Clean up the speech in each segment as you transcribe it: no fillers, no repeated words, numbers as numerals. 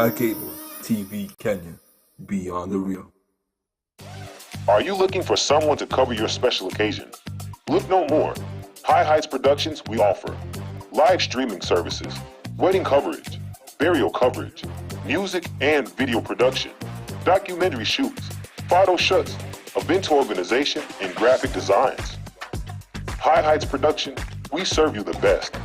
Sky Cable TV Kenya, beyond the real. Are you looking for someone to cover your special occasion? Look no more. High Heights Productions, we offer live streaming services, wedding coverage, burial coverage, music and video production, documentary shoots, photo shoots, event organization, and graphic designs. High Heights Production, we serve you the best.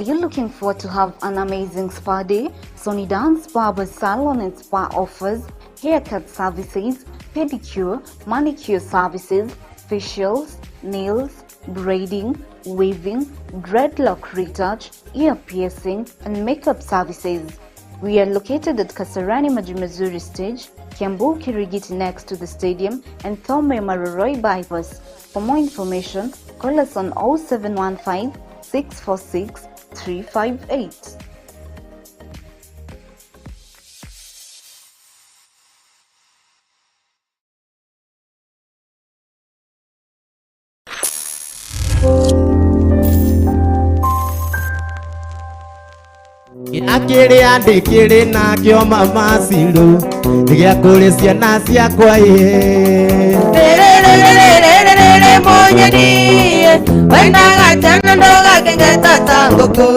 Are you looking forward to have an amazing spa day? Sony Dance Barber Salon and Spa offers haircut services, pedicure, manicure services, facials, nails, braiding, weaving, dreadlock retouch, ear piercing, and makeup services. We are located at Kasarani Majimazuri Stage, Kiambu Kirigiti next to the stadium, and Thome Maroroi Bypass. For more information, call us on 0715 646 358. Akĩrĩa ndĩkĩrĩ nakĩo mama Ciru nĩ gĩa kũrĩ ciana ciakwa ĩ. Rĩrĩrĩrĩrĩrĩrĩ mũnyeni wainaga tene ndũgakengeta ta ngũkũ.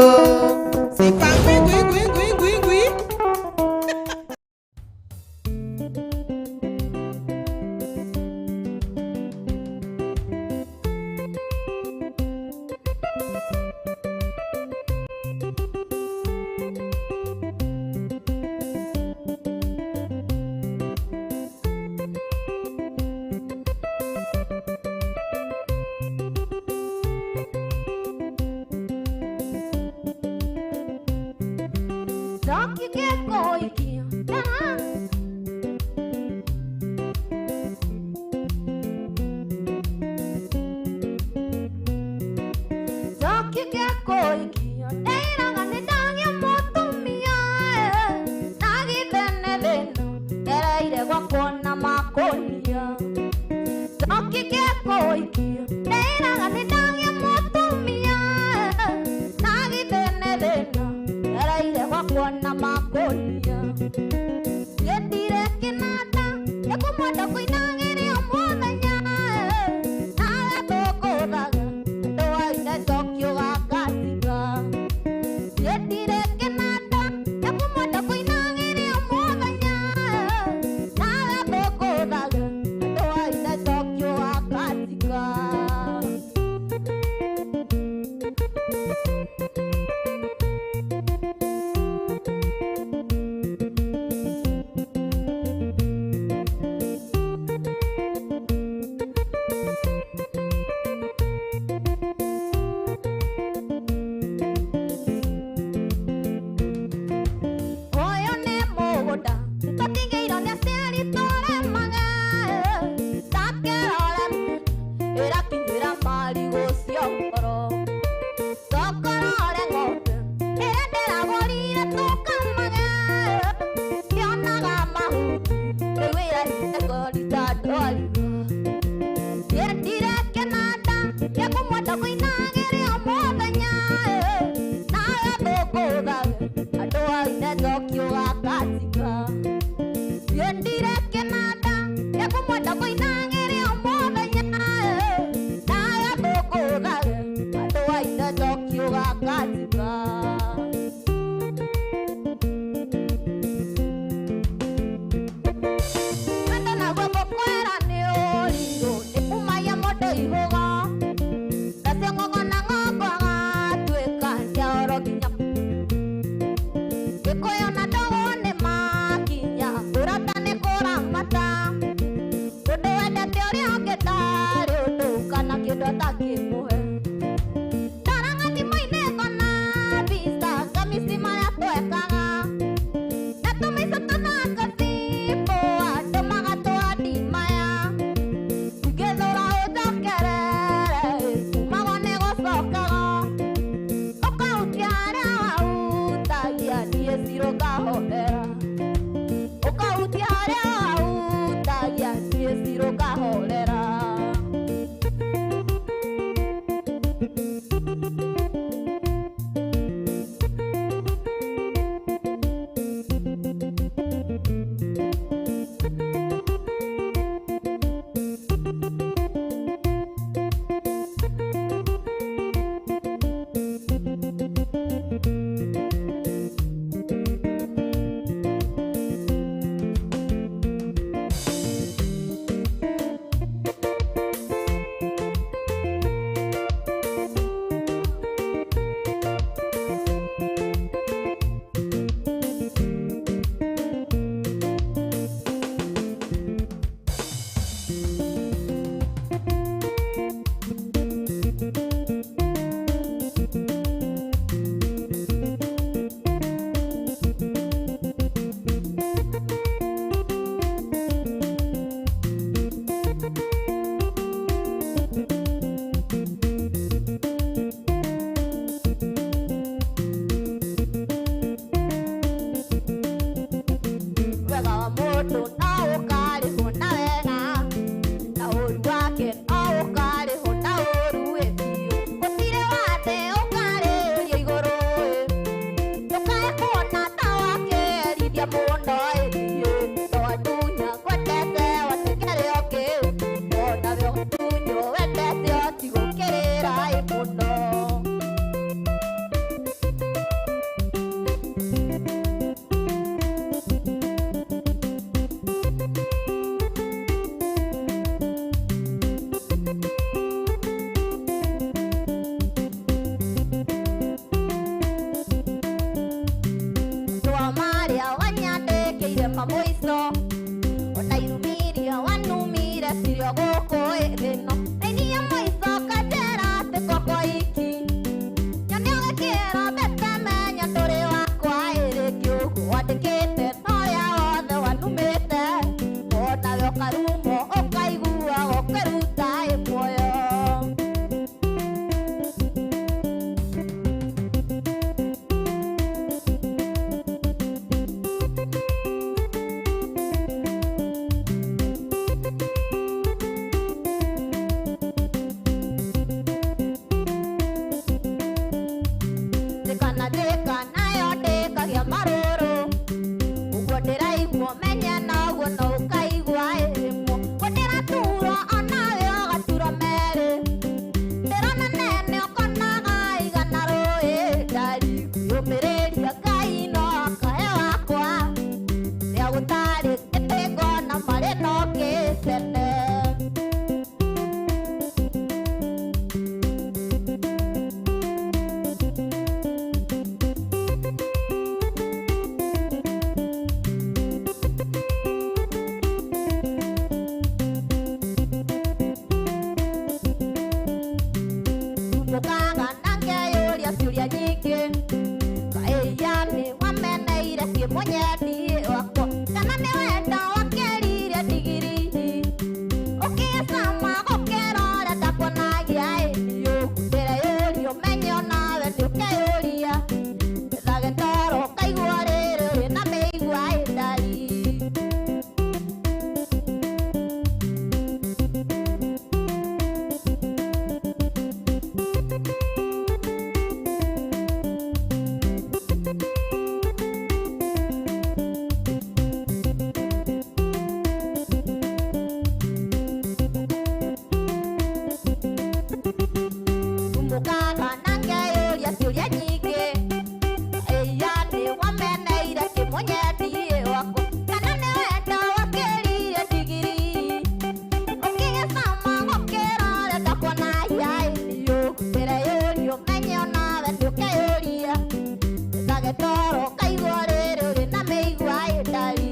Ndecirio gũkũ ĩthĩno Raini ya mũico kanjĩra atĩ koko iki. Nyone ũgĩkĩra mbete menya ndũrĩ wakwa ĩrĩ kĩũgũ wandĩkĩte na ũrĩa wothe wanumĩte. Onawe ũkarumwo ũkaigua ũkĩruta ĩ muoyo. Ndĩkana ndĩka nayo ndĩkagia marũrũ. Ũguo ndĩraigua menye noguo no ũkaigua ĩrĩmwo. Ũguo ndĩraturwo onawe ũgaturwo merĩ. Ndĩrona nene ũkonaga igana rũĩ. Ndari kwĩyũmĩrĩria Ngai no akahe wakwa. Rĩa gũtarĩ gĩtĩ ngona marĩ no kĩtene. Mũkaga na ngeyũria ciũria nyingĩ. Kaĩya nĩ wameneire kĩmũnyendi wakwa. Kana nĩ wendo wakĩrire ndigiri. Ũkĩcama gũkĩra ũrĩa ndakuonagia ĩ. Ndĩreyũria ũmenye onawe nĩ ũkeyũria. Ethage toro ũkaigua rĩrĩ ũrĩ na mĩigua ĩ ndari. Mũkaga na ngeyũria ciũria nyingĩ. Ĩya nĩ wameneire kĩmũnyendi wakwa. Kana nĩ wendo wakĩrire ndigiri. Ũkĩgĩcama gũkĩra ũrĩa ndakuonagia ĩ. Ndĩreyũria ũmenye onawe nĩ ũkeyũria. Ethage toro ũkaigua rĩrĩ ũrĩ na mĩigua ĩ ndari.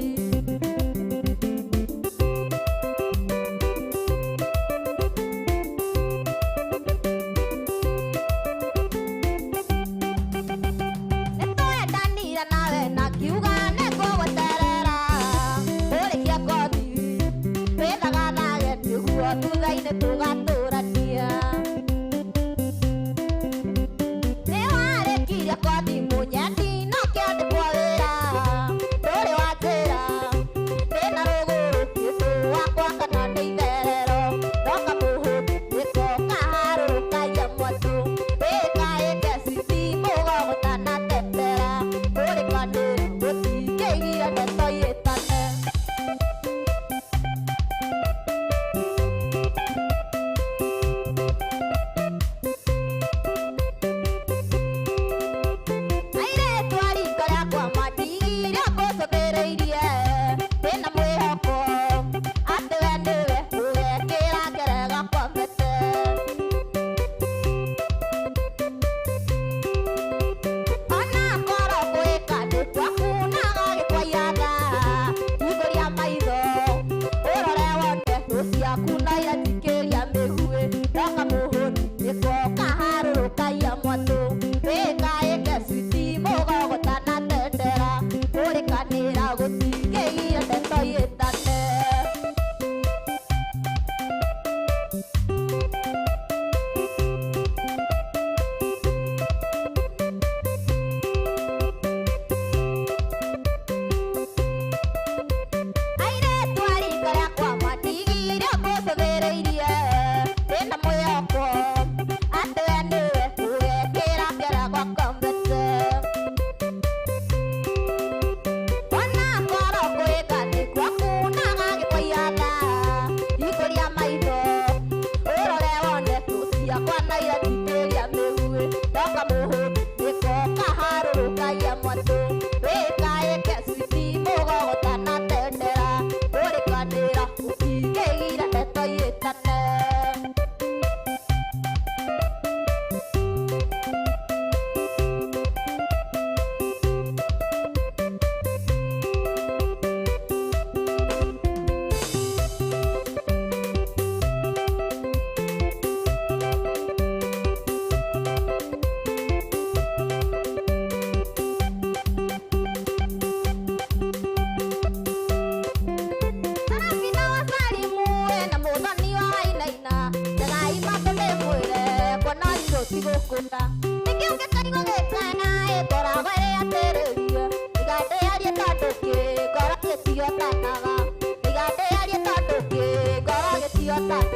Nĩtwendanire nawe na ngiuga nĩngũgweterera. Ũrĩkia kothi wĩthagathage nĩguo thutha-inĩ tũgatũrania. Nĩwarĩkirie kothi mũnyendi no kĩandĩkwo wĩra. Ndũrĩ wanjĩra ndĩna rũgũrũ kĩndũ wakwa kana nĩ itherero. Ndoka mũhũthũ nĩko kaharũrũkagia mwatũ. Wĩkaĩte cici mũgogotanatetera. Kũrĩkanĩra gũtingĩgiria ndeto iĩtane. Thank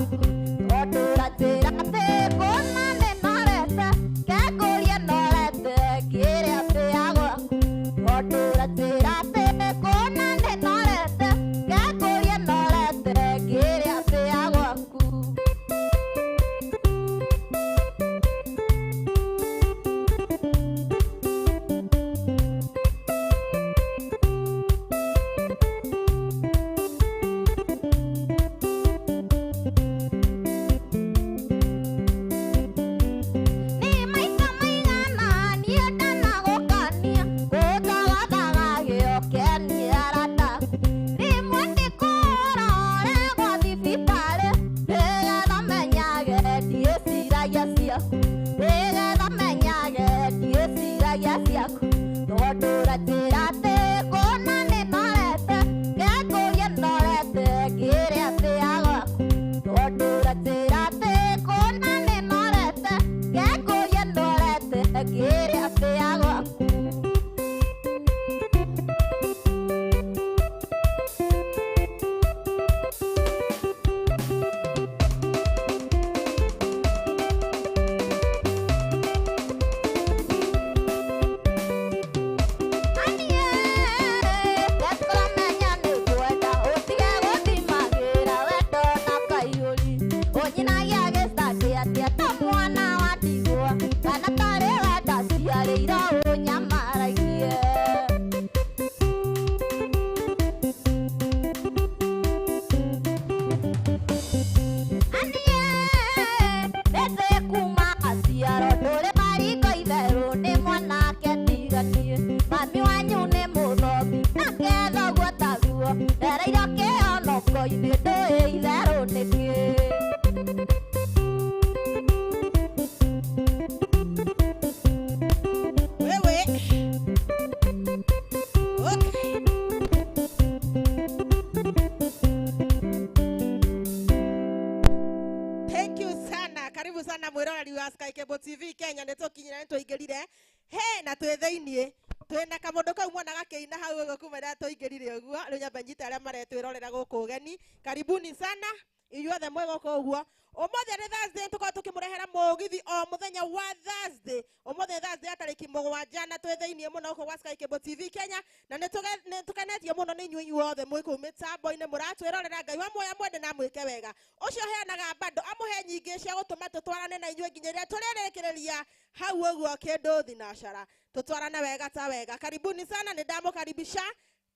gwaku tondũ ũranjĩra atĩ kũna nĩnorete kengũria norete ngĩrĩa mbĩa gwaku tondũ ũranjĩra atĩ kũna nĩnorete kengũria norete ngĩrĩa mbĩa gwaku. Nĩ maita maigana niĩ ndanagũkania gũthagathaga gĩokenie arata rĩmwe ndĩkũrore gwa thibitarĩ nĩgetha menyage ndiĩciragia ciaku nĩgetha menyage ndiĩciragia ciaku tondũ ũranjĩra atĩ kũna nĩnorete ngekũria norete ngĩrĩa mbĩa gwaku tondũ ũranjĩra atĩ kũna nĩnorete ngekũria norete ngĩrĩa mbĩa gwaku. Ũnyamaragie. Mami wanyu nĩ mũthomi nake thoguo taguo ndereirwo kĩonoko-inĩ ndũĩ itherũ nĩkĩ. Wewe. Okay. Thank you sana. Karibu sana mwiroreri wa Sky Cable TV Kenya nĩ tũkinyire nĩ tũingĩrire he na twĩ thĩiniĩ twĩna kamũndũ kau mwana gakĩina hau ũguo kuma rĩrĩa tũingĩrire ũguo rĩu nyambe nyite arĩa maretwĩrorera gũkũ ũgeni karibuni sana inyuothe mwĩ gũkũ ũguo ũmũthĩ nĩ Thursday tũkorwo tũkĩmũrehera mũgithi o mũthenya wa Thursday ũmũthĩ Thursday ya tarĩki mũgwanja na twĩ thĩiniĩ mũno gũkũ gwa Sky Cable TV Kenya na nĩ tũkenetio mũno nĩ inyuĩ inyuothe mwĩ kũu mĩtambo-inĩ mũratwĩrorera Ngai wa muoya mwende na amwĩke wega ũcio ũheanaga bado amũhe nyingĩ cia gũtũma tũtwarane na inyuĩ nginya rĩrĩa tũrĩrĩkĩrĩria hau ũguo kĩndũ thinacara tũtwarane wega ta wega karibuni sana nĩ ndamũkaribisha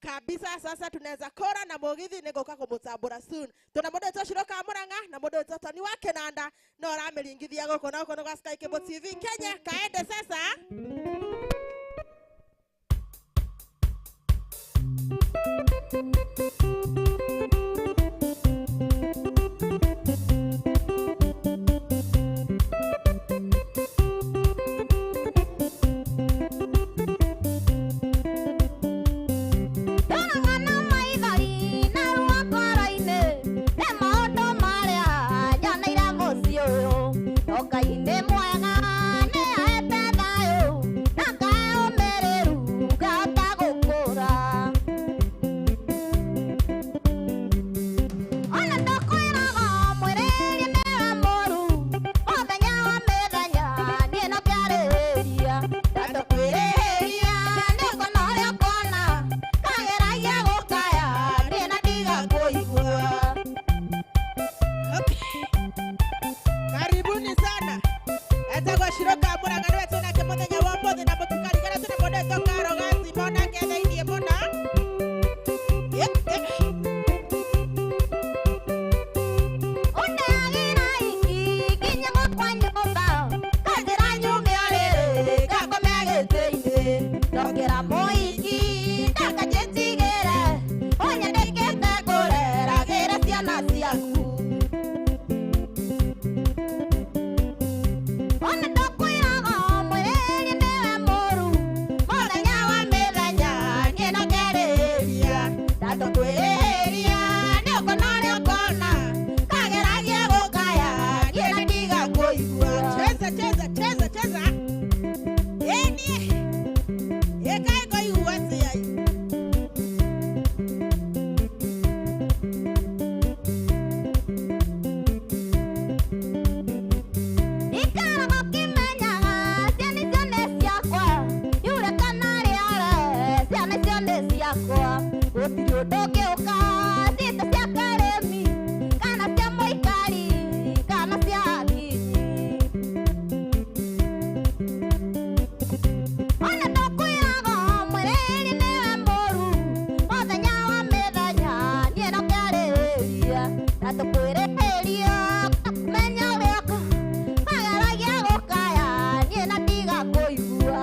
kabisa sasa tunaweza kora na mugithi nĩngũka kũmũtambũra soon tuna mũndũ wĩtwo Shiro ka Murang'a na mũndũ wĩtwo Tony wa Kĩnanda no ũramĩringithia gũkũ na gũkũ nĩ gwa Sky Cable TV Kenya kaende sasa. Ndoragwo na maithori na ruo ngoro-inĩ nĩ maũndũ marĩa nyoneire mũciĩ ũyũ no Ngai nĩ mwega nĩ ahete thayũ na ngahe ũmĩrĩru ngahota gũkũra. Ona ndakwĩraga mwĩrĩrie nĩwe mũru mũthenya wa mĩthenya niĩ no ngĩarĩrĩria ndatũkwĩrĩhĩria nĩngona ũrĩa ũkona kageragia gũkaya niĩ na ndiga kũigua. Okay. Karibuni sana. Etagwo Shiro ka Murang'a nĩwe twĩnake mũthenya wa ũmũthĩ na mũtikarigana twĩna mũndũ wĩtwo Karo Gacimo nake thĩiniĩ mũno. Yep, yep. Ũndeagĩra iki nginya gwakwa nyũmba kanjĩra nyume ũrĩrĩ ngakome gĩtĩ-inĩ ndongera mũiki ndakanjĩtigĩre ũnyandĩkĩte ngũreragĩre ciana ciaku. Ona ndakwĩraga Kwĩrĩhĩria menya ũrĩa ageragia gũkaya niĩ na ndiga kũigua.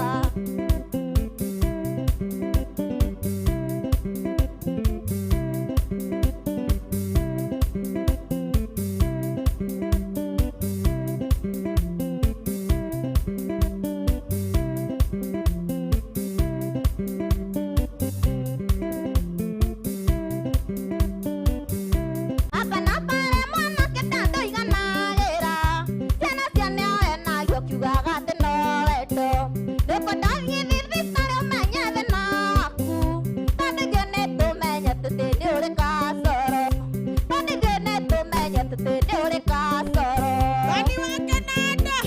Hapa na pale mwanake ndandoiganagĩra ciana cia nĩoe nagio kiugaga atĩ no wendo ndĩkwenda thiĩ thibitarĩ ũmenye thĩna waku tondũ ithuĩ nĩtũmenye atĩ nĩ ũrĩ kacoro tondũ ithuĩ nĩtũmenye atĩ nĩ ũrĩ kacoro. Bani wa Kenanda.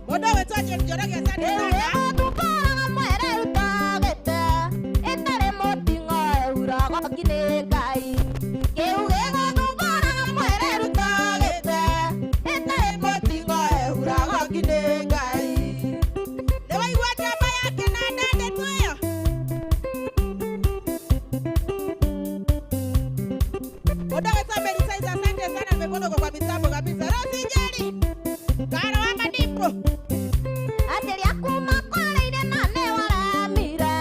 Mũndũ ũgwĩtwo Jane Njoroge, asante sana. Tũthumbũraga mwere rutagĩte ĩtarĩ mũting'o ĩhurago nĩ Ngai kĩu gĩgũthumbũraga mwere rutagĩte ĩtarĩ Mũting'o ehurago nĩ Ngai. Nĩ waigua njamba ya Kenanda ndeto ĩyo? Mũndũ ũgwĩtwo Mary Size, asante sana, nimekuona uko kwa mitambo kabisa. Rosi Njeri, Karo wa Madipo. Atĩrĩ akuma kwarĩire na nĩ waremire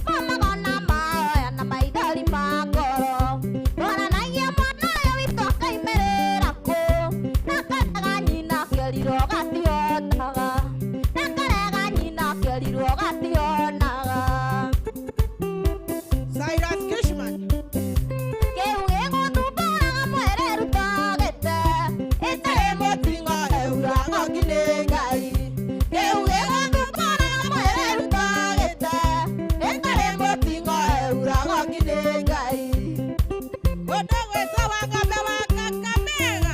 mamagona maoya na maithori ma ngoro twaranagia mwana ũyũ witũ akaimĩrĩra kũ na karega nyina kerirwo gationaga na karega nyina kerirwo gationaga. Cyrus Kishman. Kĩu gĩgũthumbũraga mwere rutagĩte ĩtarĩ Mũting'o ehurago nĩ Ngai. Kĩu gĩgũthumbũraga mwere rutagĩte ĩtarĩ Mũting'o ehurago nĩ Ngai. Mũndũ ũgwĩtwo Wang'ombe wa Kakamega.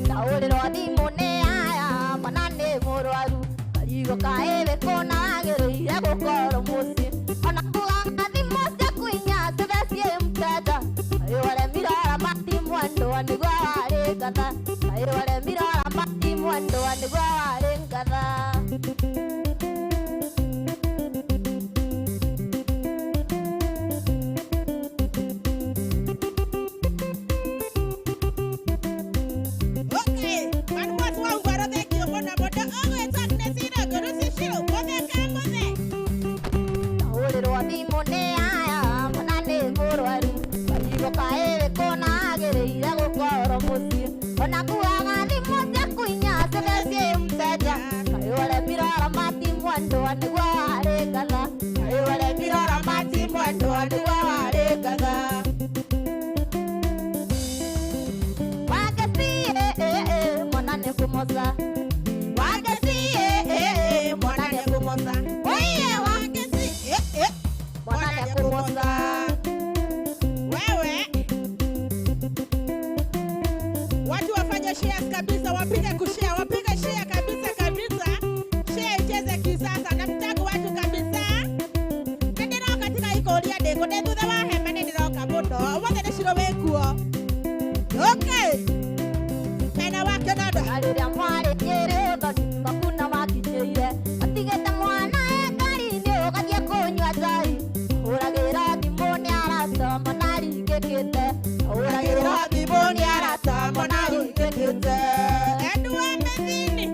Ndaũrĩrwo thimũ nĩ aya mwana nĩ mũrwaru karigo kaĩrĩ kũna wagĩrĩire gũkorwo mũciĩ ona kugaga thimũ ciaku inya ciothe ciĩ mteja kaĩ waremire ũramati mwendwa nĩguo warĩ ngatha kaĩ waremire ũramati mwendwa nĩguo warĩ ngatha. Okay, man boss wa Ungwaro, thank you mũno. Mũndũ ũgwĩtwo Agnes Irũngũ, Rusi Shiro, mũtheka mũthe. Ndaũrĩrwo thimũ nĩ aya mwana nĩ mũrwaru karigo kaĩrĩ kũna agĩrĩire gũkorwo mũciĩ ona kuaga thimũ ciaku inya ciothe ciĩ mteja kaĩ waremire ũramati mwendwa nĩguo warĩ ngatha kaĩ waremire ũramati mwendwa nĩguo warĩ ngatha. Wangeci mwana nĩ kũmoca Wangeci, mwana nĩ kũmoca. Oiye Wangeci, mwana mwana nĩ nĩ kũmoca. kũmoca. Wewe watu wafanye shares kabisa, wapige kushare, wapige share kabisa kabisa, share icheze kisasa na mtago watu kabisa. Nĩ ndĩroka tiga ikũria ndĩkũ ndĩ thutha wa hema nĩ ndĩroka mũno ũmũthĩ nĩ ciro wĩkuo. Okay, mena wa Kenanda. Rĩrĩa mwarĩ Nyĩrĩ ũthoni makuna wakinyĩire atigĩte mwana e ngari-inĩ ũgathiĩ kũnyua njai hũragĩra thimũ nĩ arata mwana aringĩkĩte hũragĩra Thimũ nĩ arata mwana aringĩkĩte. Endu wa Methini.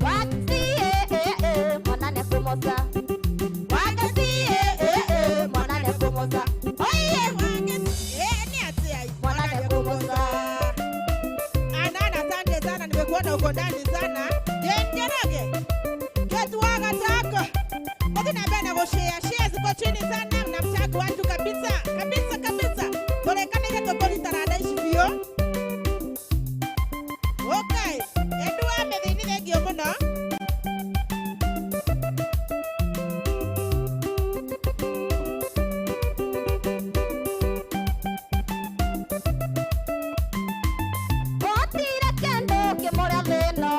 Wangeci mwana nĩ kũmoca Wangeci, mwana nĩ kũmoca Oiye Wangeci, nĩ atĩa? Mwana nĩ kũmoca. Anana, asante sana, nimekuona uko ndani sana. Jane Njoroge, Ketuaga tako. Muthi na mbere na gũshare, share ziko chini sana na mtag watu kabisa, kabisa kabisa. Tũrĩkanĩire tũkũruta randa ici biũ. Okay, Endu wa Methini, thengiũ mũno. Gũtirĩ kĩndũ kĩmũrĩa thĩ-ĩno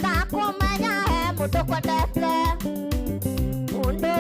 ta kũmenya he mũndũ kwendete mũndũ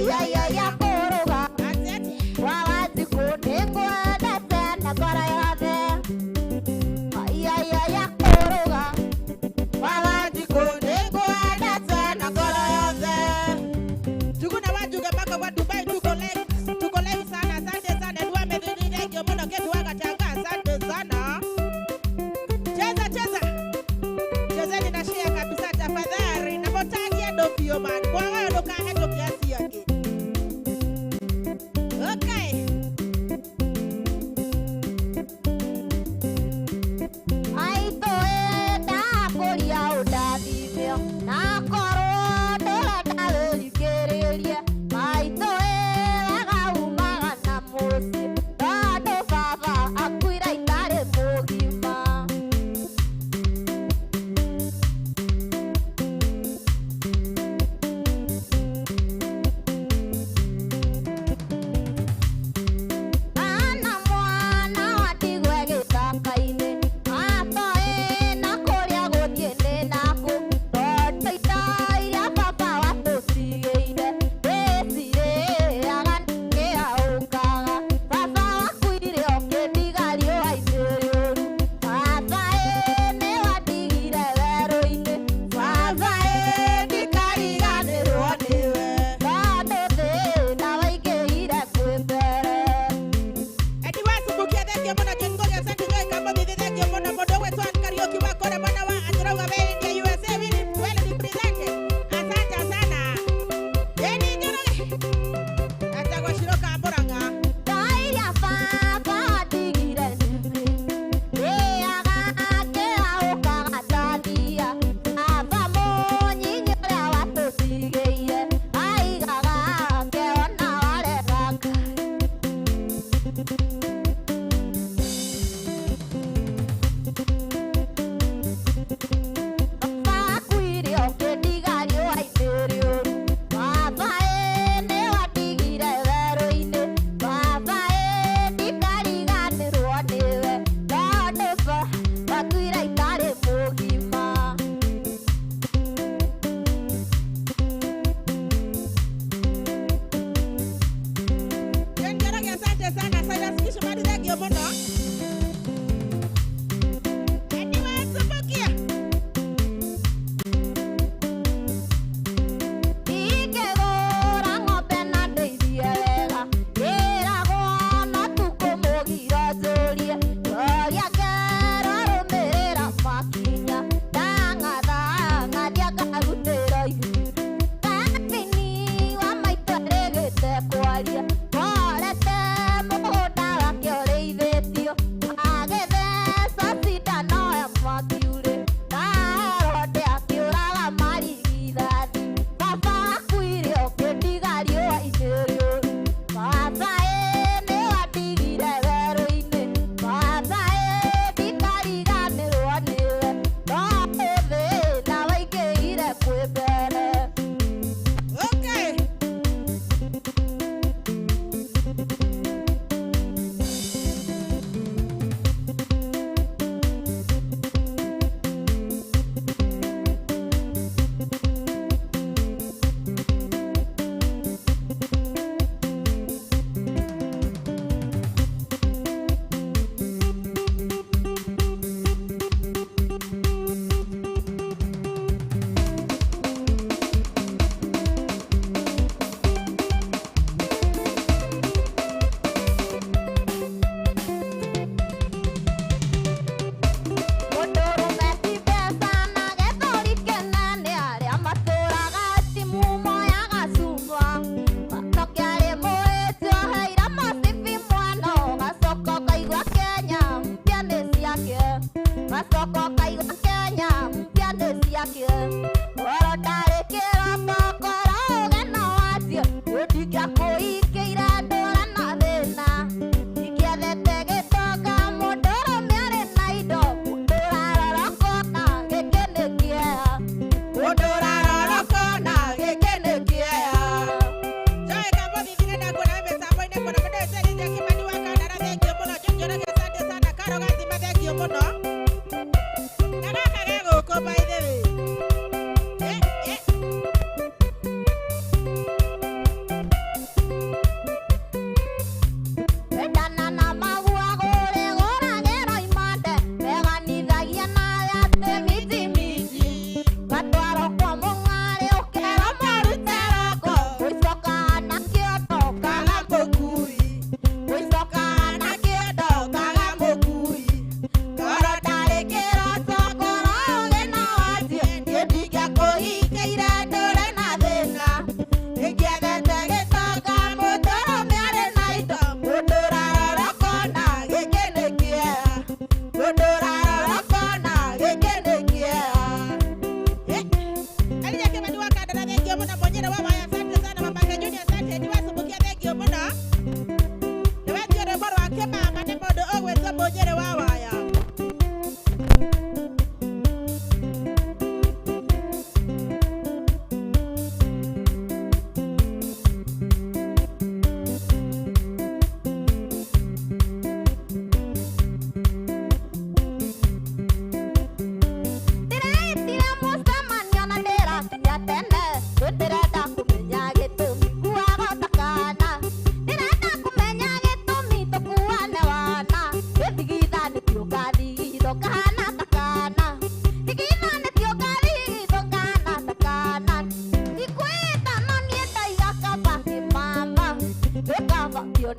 Iya kũrũga. Ati ati. Wa Wanjikũ nĩngwendete na ngoro yothe. Iya kũrũga. Wa Wanjikũ nĩngwendete na ngoro yothe. Njuguna wa Njuge mako wa Dubai tuko live sana. Asante sana. Ndu amethithithia ngio muno ketu wa Gachanga. Asante sana. Cheza cheza. Chezeni na share kabisa tafadhali. Na motagia ndo pio man. Kwa hayo ndo kaheto kiasi yake.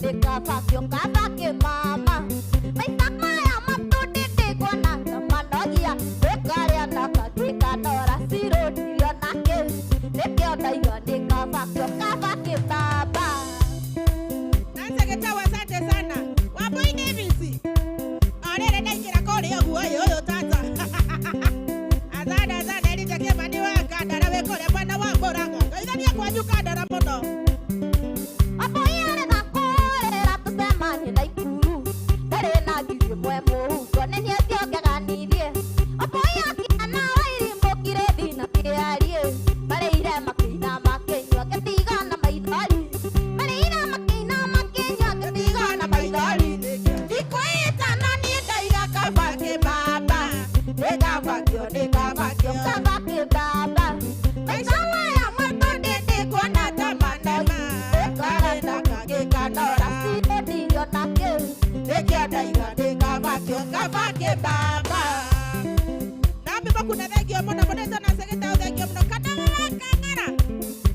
nĩ kaba kĩo kaba kĩ mama maita maya matũ ndĩndĩkuona ta manogia wĩkarĩa na kangĩ kanora cirũtirio na kĩ nĩkĩo ndaiga nĩ kaba kĩo kaba kĩ baba. Nancy Gitau, asante sana. Wambui Davis. Arere ndaingĩra kũrĩa ũguo ũyũ ũyũ tata. Asante asante Elija Kĩmani wa Kandara wĩ kũrĩa mwena wa Mũrang'a. Ngeithania kwanyu Kandara mũno. Wambui arega kũrĩra tũcemanie na Ikuru ndarĩ na 1,000 mũhuko nĩ niĩ ciongeganirie. Wambui akiana wairimũ kĩrĩthi na kĩarie marĩire makĩina makĩnyua ngĩtiga na maithori marĩire makĩina makĩnyua ngĩtiga na maithori. Thikũ ĩtano niĩ ndaiga kaba kĩ baba. Nĩ kaba kĩo nĩ kaba kĩo. Kaba kĩ baba. Maica maya matũ ndĩndĩkuona ta manema. Karĩ na kangĩ kanora. Cirũtirio na kĩ Nĩkĩo ndaiga nĩ kaba kĩo kaba kĩ baba. Nami makuna thengio mũno mũno Nancy Gitau thengio mũno kanang'ara kang'ara.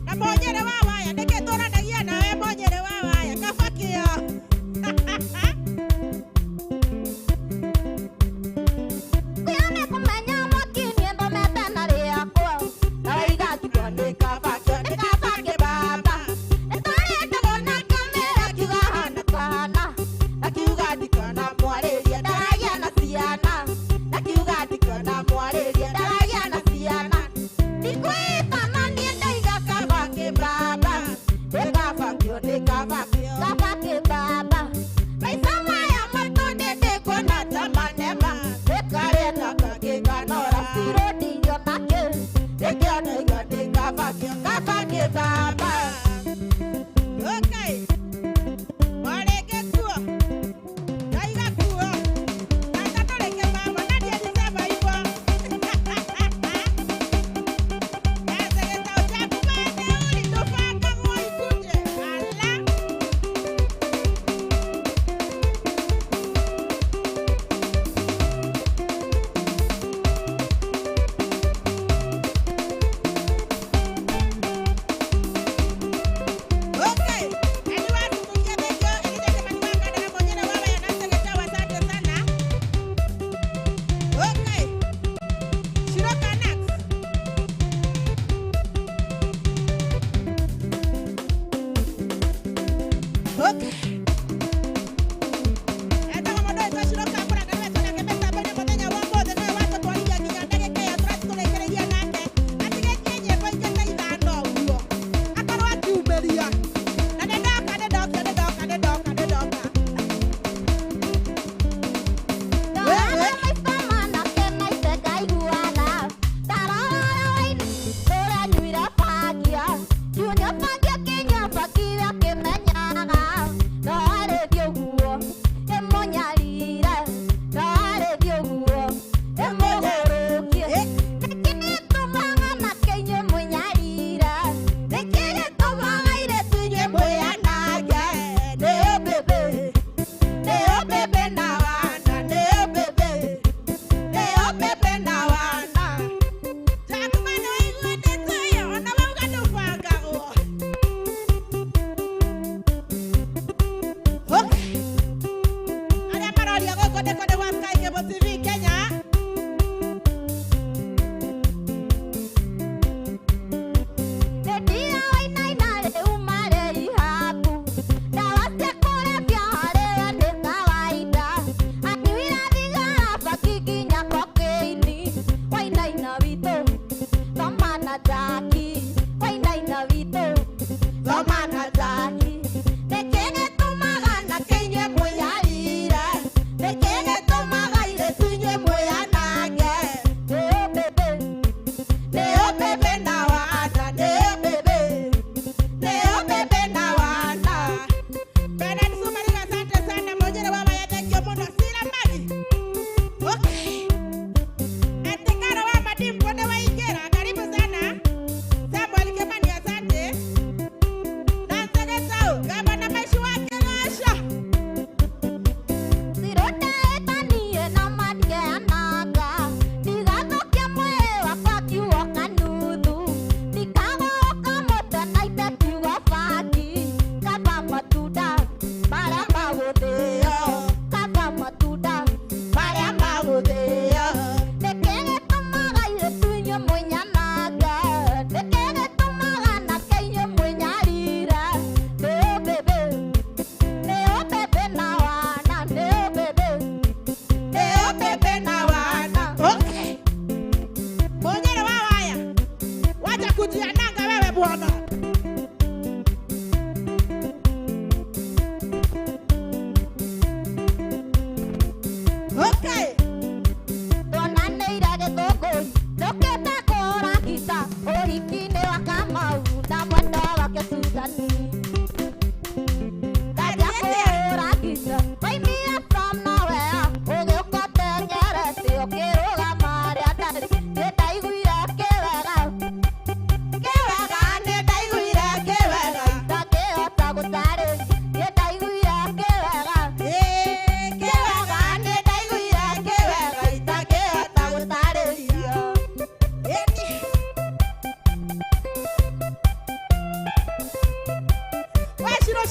Na monyere wa waya nĩkĩ tũranagia nawe monyere wa waya kaba kĩo. Kũya nĩ kũmenya mwaki niĩ thomete na rĩakwa na waiga ngiuga nĩ kaba kĩo nĩ kaba kĩ baba. Nĩtwarĩtagwo na kamera kiuga hana kahana Na kiuga ndikona mwarĩrie ndaragia na ciana na kiuga ndikona mwarĩrie ndaragia na ciana.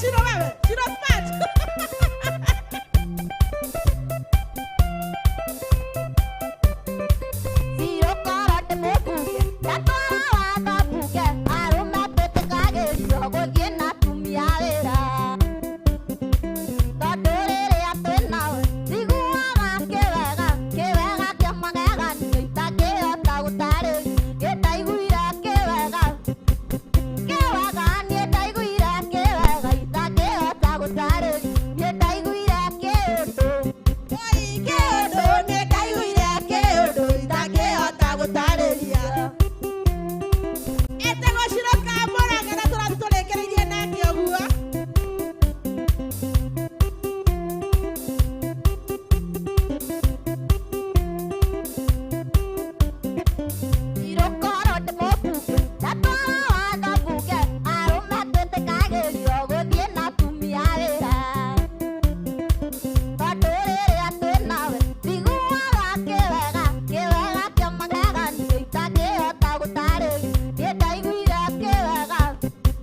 Shiro Shiro wewe, Shiro smart. Etagwo Shiro Kamũrang'a na tũrathiĩ tũrĩkĩrĩirie nake ũguo.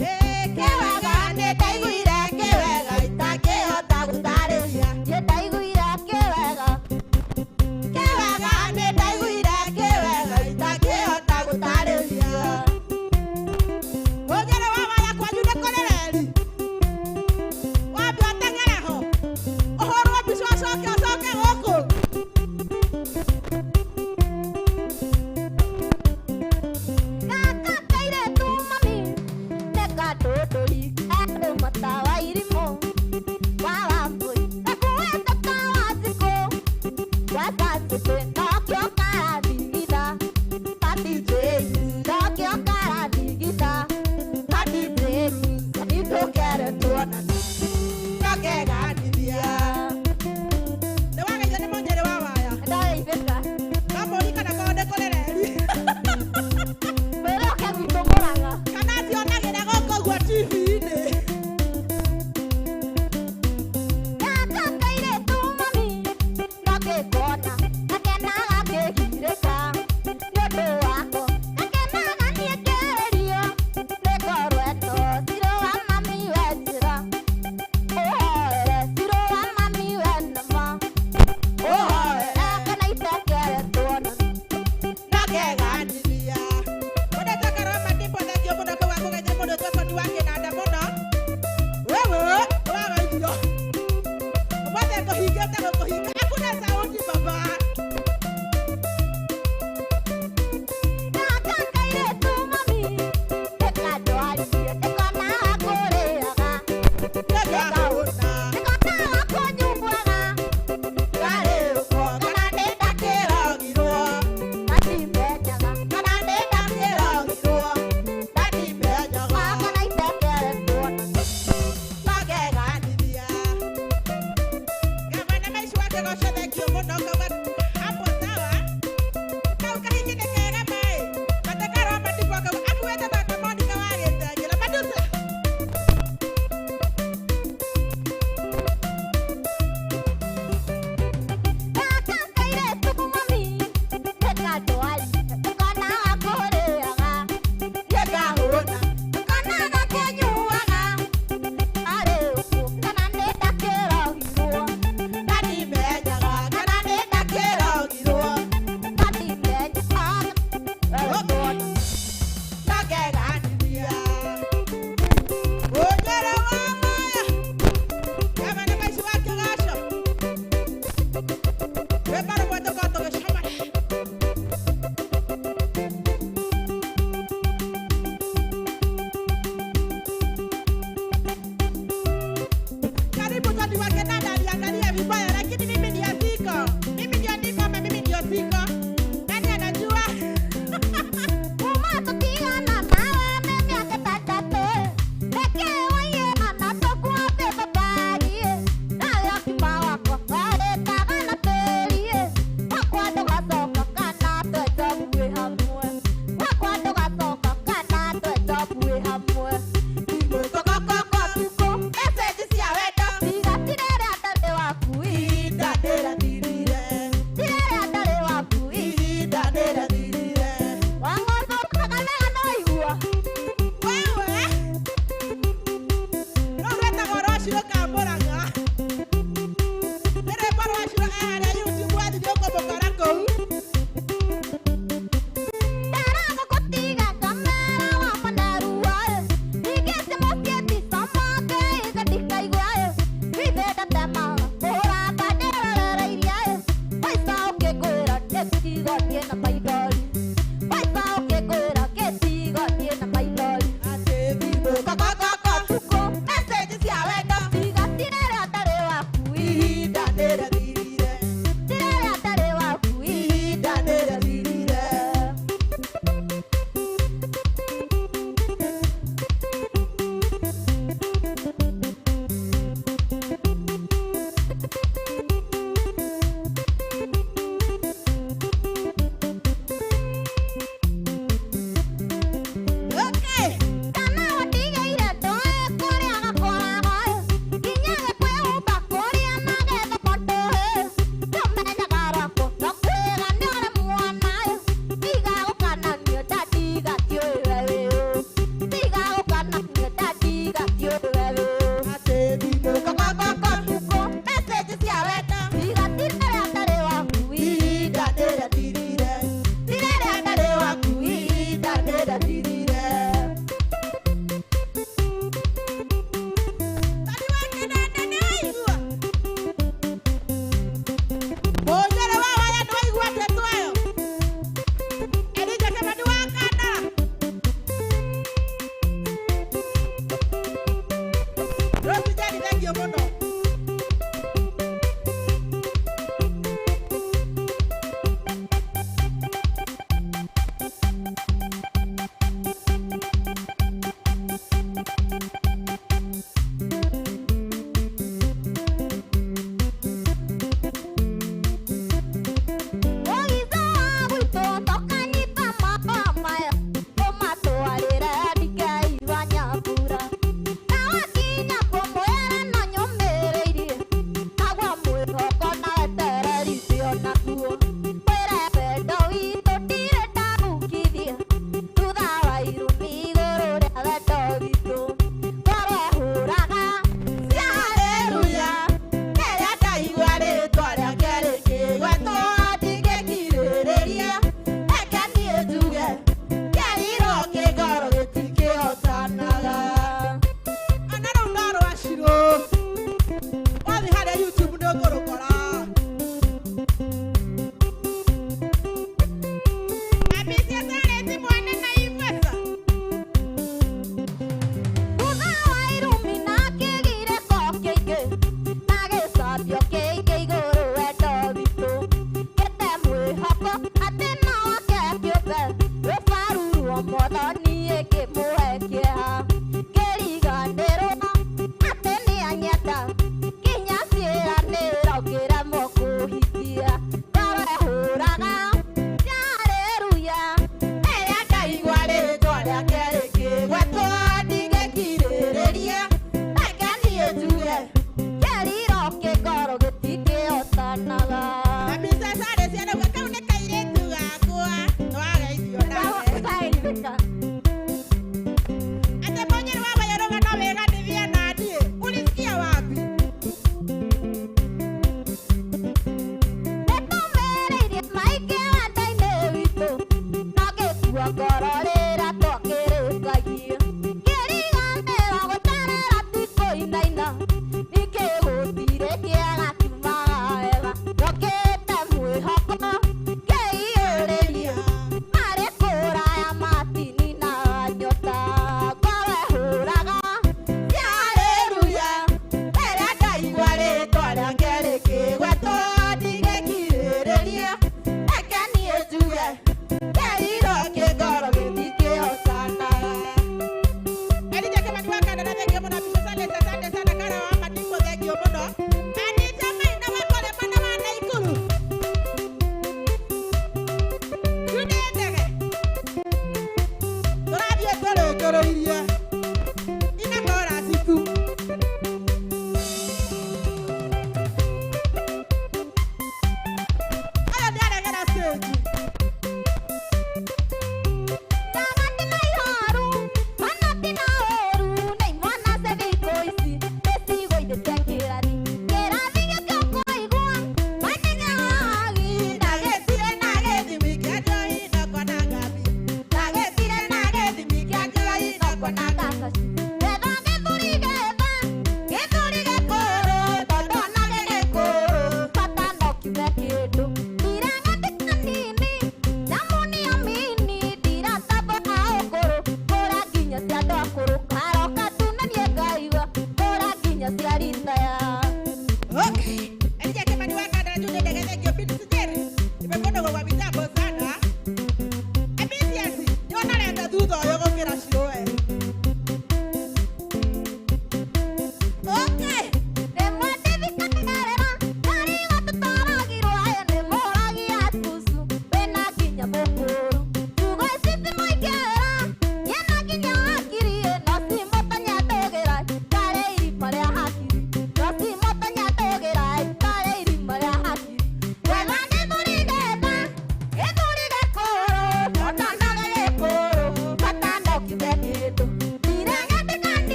Kĩwega nĩ ndaiguire kĩwega itangĩhota gũtarĩria. Kĩwega nĩ ndaiguire kĩwega itangĩhota gũtarĩria. Mũnyere wa waya kwanyu nĩ kũrĩ reri. Wambe ũteng'ere ho. Ũhũrwo mbica ũcoke ũcoke gũkũ. Tũkeganithia. Nĩ wageithio nĩ mũnyere wa waya. Kamũri kana korwo nĩ kũrĩ reri. Kana cionagĩra gũkũ ũguo TV-inĩ.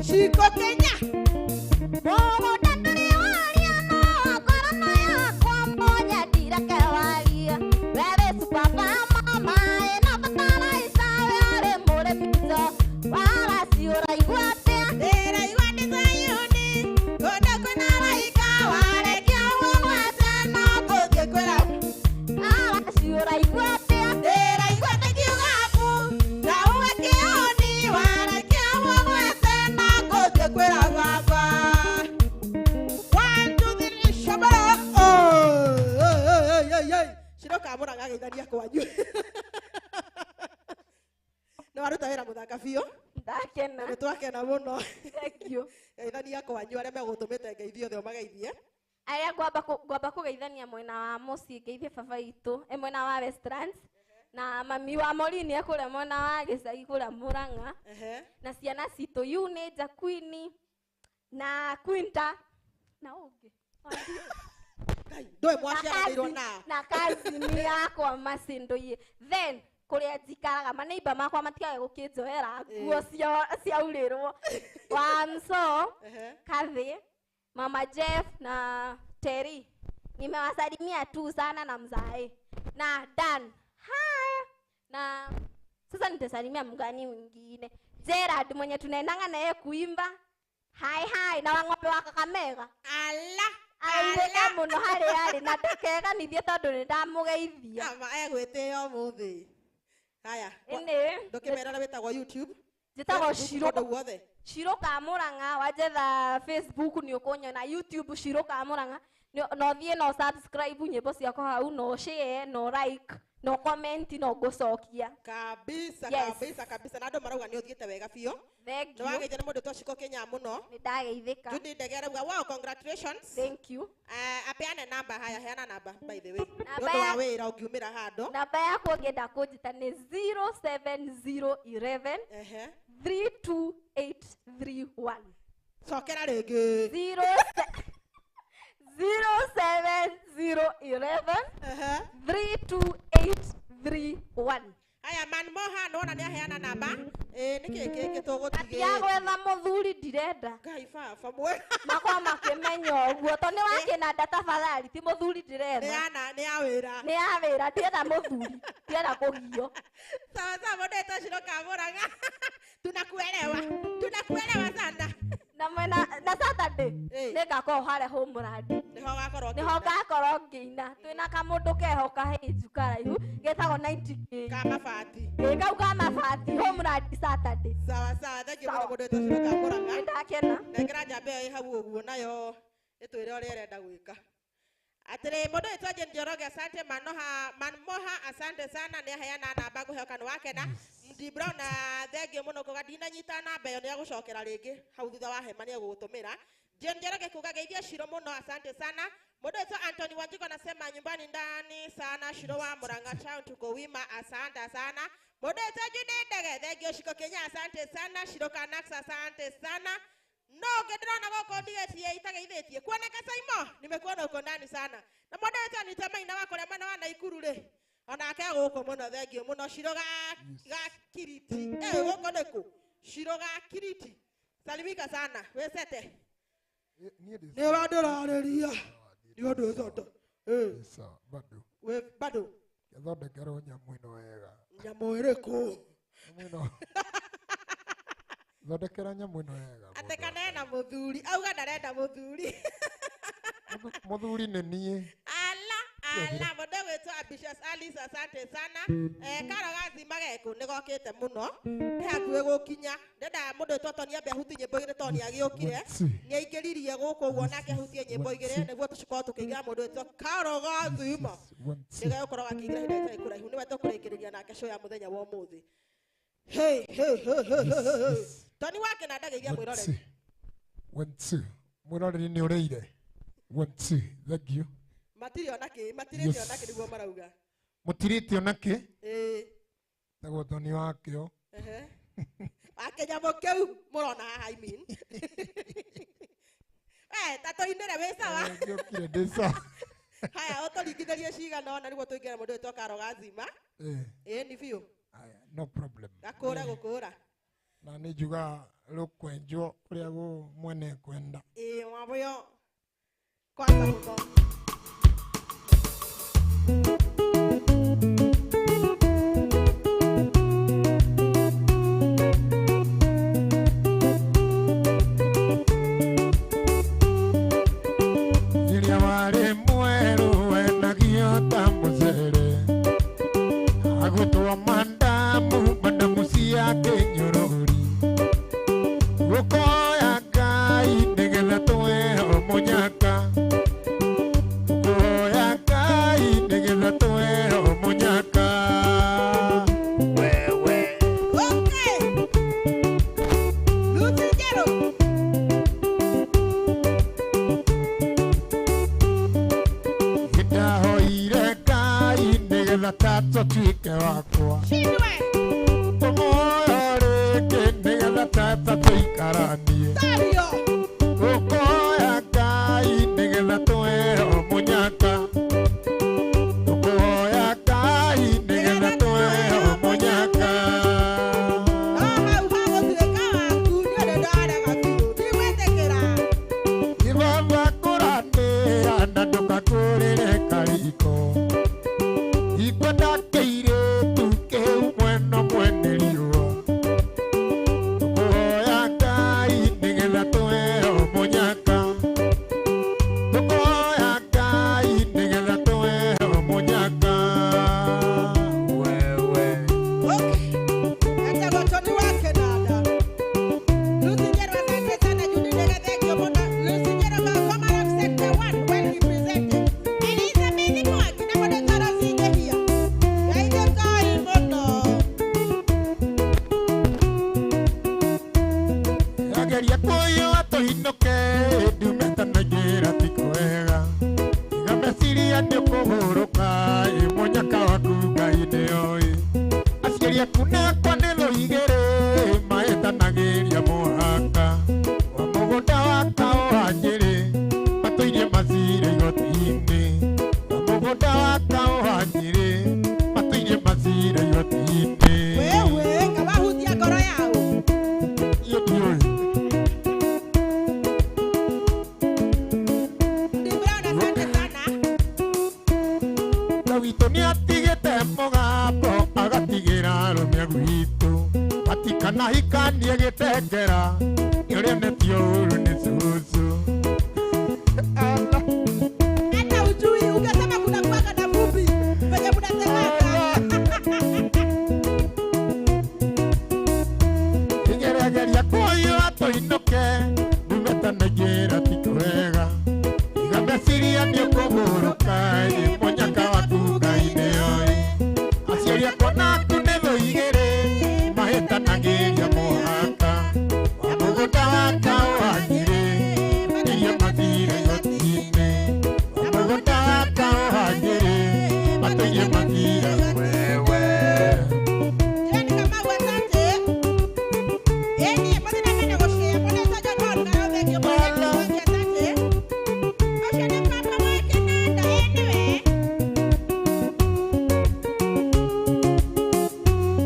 Shiko Kenya. Mũgũnda ndũrĩ waria no ngoro no yakwa mbonye ndireke warie. We wĩ supaba mama ĩno bataraitha we ũrĩ mũrĩmi to waraci ũraigua atĩa? Ndĩraigua ndĩ Zayuni, kũndũ kwĩna araika, warekia ũguo gwate no ngũthiĩ kwĩra. Waraci ũraigua atĩa? Ndĩraigua ndĩkiuga mbu, na uwe kĩoni, warekia ũguo gwate no ngũthiĩ kwĩra baba. 1, 2, 3, shabara. Oh, hey, hey, hey, hey. Shiro kamũraga geithania kwanyu. Nĩ waruta wĩra mũthaka biũ. Ndakena. Nĩ twakena mũno. Thank you. Geithania kwanyu arĩa megũtũmĩte ngeithio othe ũmageithie. Aya ngwamba kũgeithania mwena wa mũciĩ ngeithie baba witũ e mwena wa Westlands na mami wa Morini e kũrĩa mwena wa gĩcagi kũrĩa Murang'a na ciana citũ Yune, Jacqueline na Quinta na ũngĩ Ndũĩ mwaciaranĩirwo na na kazini yakwa Macindoie. Then kũrĩa njikaraga maneiba makwa matigage gũkĩnjoera nguo ciaurĩrwo Wamso, Kathy, Mama Jeff na Terry nimewasalimia tu sana na mzae na Dan. Haya, na sasa nitasalimia mgani mwingine, Gerard mwenye tunaendanga na yeye kuimba. Hai hai na wang'ombe wa Kakamega. Ala airĩka mũno harĩa arĩ na ndakeganithie tondũ nĩ ndamũgeithia. Ama egwĩtĩĩa ũmũthĩ. Haya, Ĩnĩ ndũkĩmera ũrĩa wĩtagwo YouTube. Njĩtagwo Facebook, Shiro. kũndũ guothe. Shiro Kamũrang'a wanjetha Facebook nĩ ũkũnyona, YouTube Shiro Kamũrang'a no thiĩ no subscribe nyĩmbo ciakwa hau, no share, no like, no comment, no ngũcokia. Kabisa. Yes. Kabisa kabisa. Na andũ marauga nĩ ũthiĩte wega biũ. Thank Nĩ you. wageithio nĩ mũndũ ũtwo Shiko Kenya mũno. Nĩ ndageithĩka. Judy Ndege arauga wow, congratulations. Thank you. Apeane namba. Haya, heana namba by the way. Namba Nĩ ũndũ wa wĩra ũngiumĩra handũ. Namba yakwa ũngĩenda kũnjĩta nĩ 07011 32831. Cokera rĩngĩ. 07011 32831. Haya, Manmohan wona nĩ aheana namba. Nĩkĩ kĩngĩ tũgũtigĩte? Atiga gwetha mũthuri ndirenda. Ngai baba mwega. Makwa makĩmenya ũguo to nĩ wakĩnanda tafadhali ti mũthuri ndĩretha. Nĩ ya wĩra. Nĩ ya wĩra ndiretha mũthuri ndiretha kũgio. Sawa sawa, mũndũ etwo Shiro Kamũrang'a. Tunakuelewa. Tunakuelewa sana. Na mwena na Saturday nĩ ngakorwo harĩa Homeland. Nĩho ũgakorwo Nĩho ngakorwo ngĩina. Twĩna kamũndũ keho kahĩnju karaihu getagwo 90K. Ka mabati. Ĩ kau ka mabati Homeland Saturday. Sawa sawa, thank you mũno mũndũ wĩtwo Shiro Kamũrang'a. Nĩ ndakena. Nengera njamba ĩyo ĩ hau ũguo nayo ĩtwĩre ũrĩa ĩrenda gwĩka. Atĩrĩ mũndũ wĩtwo Jane Njoroge asante. Manoha Manmoha asante sana nĩ aheana namba ngũheo kana wakena. Mdi Brown na thengiũ mũno kuga ndinanyita namba ĩyo nĩ agũcokera rĩngĩ hau thutha wa hema nĩ egũgũtũmĩra. Jane Njoroge kuga geithia Shiro mũno asante sana. Mũndũ wĩtwo Anthony Wanjiko anasema nyumbani ndani sana Shiro wa Murang'a town tuko wima asante sana. Mũndũ wĩtwo Judy Ndege thengiũ Shiko Kenya asante sana. Shiro Kanax asante sana. No ngĩndĩrona gũkũ ndigĩtie itageithĩtie kuoneka Saimo nimekuona uko ndani sana. Na mũndũ wĩtwo Anita Maina wa kũrĩa mwena wa Naikuru rĩ onake gũkũ mũno thengiũ mũno Shiro ga Kiriti. Gũkũ nĩkũ? Shiro ga Kiriti. Salimika sana wĩcete. Nĩ wandĩrarĩria. Nĩ ũndũ ũcoto. Sawa, bado. Wĩ bado. Gĩthondekerwo nyamũ ĩno wega. Nyamũ ĩrĩkũ? Nyamũ ĩno. Thondekera nyamũ ĩno wega. Atĩ kana ena mũthuri auga ndarenda mũthuri. Mũthuri nĩ niĩ. Ala ala mũndũ gwĩtwo Ambitious Alice asante sana. Karo gathima geku nĩ gokĩte mũno. Nĩ hakuhĩ gũkinya. Ndenda mũndũ wĩtwo Tony ambe ahutie nyĩmbo igĩrĩ tondũ nĩ agĩũkire. Nĩ aingĩririe gũkũ ũguo nake ahutie nyĩmbo igĩrĩ nĩguo tũkorwo tũkĩingĩra mũndũ wĩtwo Karo gathima. Nĩ gegũkorwo gakĩingĩra ihinda rĩtarĩ kũraihu nĩwe tũkũrĩkĩrĩria nake show ya mũthenya wa ũmũthĩ. Hey hey hey hey hey. Tony wake na ndageithia mwĩroreri. 1 2. Mwĩroreri nĩ ũrĩire. 1 2. Thank you. Matirĩ ona kĩ, matirĩte ona kĩ nĩguo marauga. Mũtirĩte ona kĩ? Ĩĩ. Tagwo Tony wakĩo. Wakĩnyamũ kĩu mũrona haha I mean. We ta tũinĩre wĩ sawa. Ngĩũkire ndĩ sawa. Haya ũtũringithĩrie cigana ũna nĩguo tũingĩre mũndũ wĩtwo Karo Gazima. Ĩĩ ni biũ. Haya, no problem. Gakũra gũkũra. Na nĩ njuga Rũkwenjwo ũrĩa mwene kwenda. Ĩĩ Wavũyũ kwanza mũno. Rĩrĩa warĩ mwerũ wendagio ta mũcere, agũtwo mandamu mandamu cia kĩnyũrũri. Gũkoya Ngai nĩgetha tũheo mũnyaka, gũkoya Ngai nĩgetha tũheo mũnyaka. Wewe. Okay. Lucy Njerũ. Nĩndahoire Ngai nĩgetha tata ũtuĩke wakwa. Shindwe. Tũmuoyo rĩngĩ nĩgetha tata tũikaranie. Tario. Gũkoya Ngai nĩgetha tũheo mũnyaka. Tũkũhoya Ngai nĩgetha tũheo mũnyaka. No hau hagũtuĩka waku nĩ ũndũ ndarega biũ. Ndigwĩtĩkĩra. Ibaba kũranĩra na ndũgakũrĩre kariko. Ikwenda kĩirĩtu kĩu mwena mwene riũa. Tũkũhoya Ngai nĩgetha tũheo mũnyaka. Tũkũhoya Ngai nĩgetha tũheo mũnyaka. Wewe. Okay. Etagwo Tony wa Kĩnanda. Lucy Njerũ, asante sana. Judy Ndege, thank you mũno. Lucy Njerũ Komarok Sector 1, well represented. Elizabeth Mwangi na mũndũ toro cingĩhia. Geithĩkai mũno. Ageria kũiyũa tũinũke ndumĩte na njĩra ti kwega. Tiga meciria nĩ ũkũhurũka ĩ mũnyaka waku Ngai nĩoĩ. Aciari aku nakwa nĩ thũ igĩrĩ mahĩtanagĩria mũhaka wa mũgũnda wa kaũ wa Njĩrĩ matũirie macira igoti-inĩ. Wa mũgũnda wa kaũ wa Njĩrĩ matũirie macira igoti-inĩ. Wewe ngawahutia ngoro yao. Iyo ndiũĩ. Judy Brown, asante sana. Na witũ nĩatigĩte mũgambo agatigĩra arũme gwitũ matikanahikanie gĩtengera nĩ ũrĩa netio ũru nĩ cũcũ. Hata ujui ungesema kuna kuwaga na vumbi venye mnasemanga. Igeregeria kũiyũa tũinũke ndumĩte na njĩra ti kwega. Iga meciria nĩ ũkũhurũka ĩ mũnyaka waku Ngai nĩoĩ. Aciari akwa naku nĩ thũ igĩrĩ mahĩtanagĩria mũhaka wa mũgũnda wa kaũ wa Njĩrĩ iria mathire igoti-inĩ. Wa mũgũnda wa kaũ wa Njĩrĩ matũirie mathire wewe. Jane Kamau, asante. Ĩni, mũthiĩ na mbere gũshare. Mũndũ John Hall, nayo thank you mũno. Mwangi, asante. Ũcio nĩ papa wa Kĩnanda, ĩ nĩwe.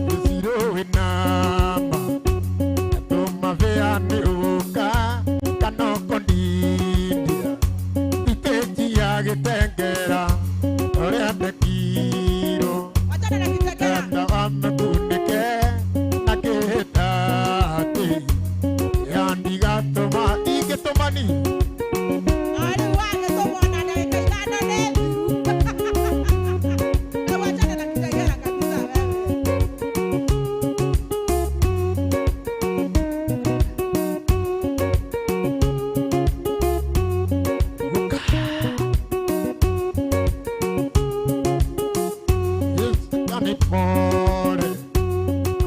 Gĩcirũ nama tũmabĩa nĩ ũka kana ũkũndindia ithĩnji ya gĩtengera ũrĩa ndekirwo. Wachana na Kitengela. Enda wamĩkunĩke na kĩhĩtati yandigatũma ingĩtũmani. O rĩu wagĩtũmwo na ndagĩka ithano nĩ thiru. Rĩu wachana na Kitengela kabisa wewe. Nĩ pore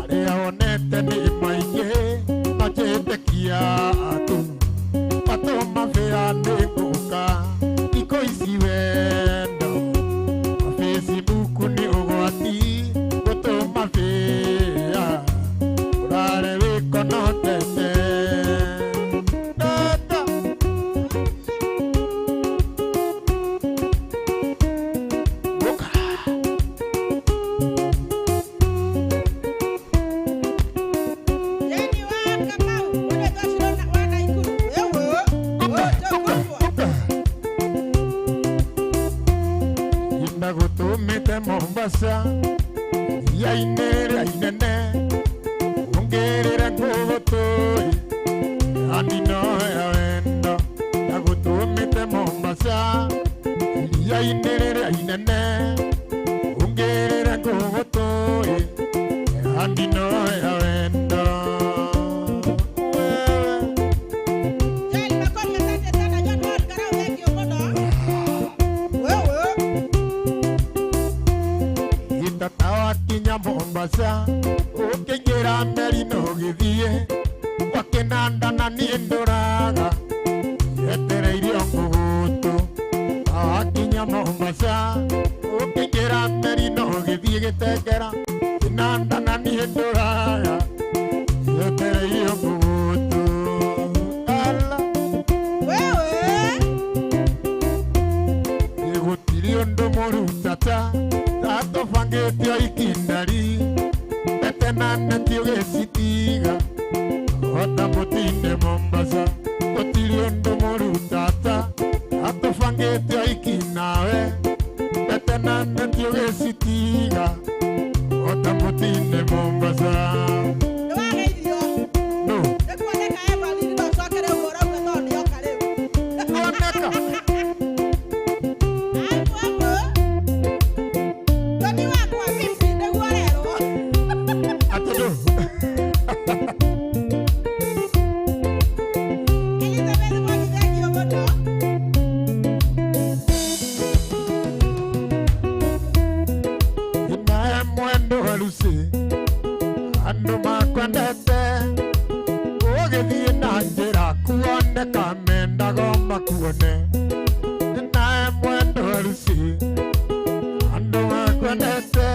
arĩa onete nĩ maingĩ manjĩtĩkia tu matũmabĩa nĩ ngũka thikũ ici wendo Facebook nĩ ũgwati gũtũmabĩa ũrare wĩkonotete. Tata. Ũka. Jane wa Kamau, Ndagũtũmĩte Mombasa iria-inĩ rĩrĩa inene ũngĩrĩre ngũgũtũĩ andino ya wendo. Ndagũtũmĩte Mombasa iria-inĩ rĩrĩa inene ũngĩrĩre ngũgũtũĩ andino ya wendo. Wewe. Joel Makori, asante sana. John Paul Karau, thank you mũno. Wewe. Itata wakinya Mombasa ũkĩingĩra meri na ũgĩthiĩ wakĩnanda na niĩ ndũraga yetereirio ngũgũtũ. Wakinya Mombasa ũkĩingĩra meri na ũgĩthiĩ gĩtengera kĩnanda na niĩ ndũraga yetereirio ngũgũtũ. Ala. Wewe. Gũtirĩ ũndũ mũru tata tatũbangĩte o ikindari mbete na neti ũgĩcitiga ota mũtinde Mombasa. Gũtirĩ ũndũ mũru tata tatũbangĩte o ikinawe mbete na neti ũgĩcitiga ota mũtinde Mombasa. Nĩwageithio. No. Nĩkuoneka Evelyn no ũcokere ũguo ũrauga tondũ nĩoka rĩu. Oneka. Hapo hapo. Toni wakwa vipi nĩguo ũrerwo. Atĩ ndũ. Elizabeth Mwangi, thank you mũno. Inae mwendo harusi andũ makwendete ũgĩthiĩ na njĩra kuoneka mendago makuone. Inae mwendo harusi andũ makwendete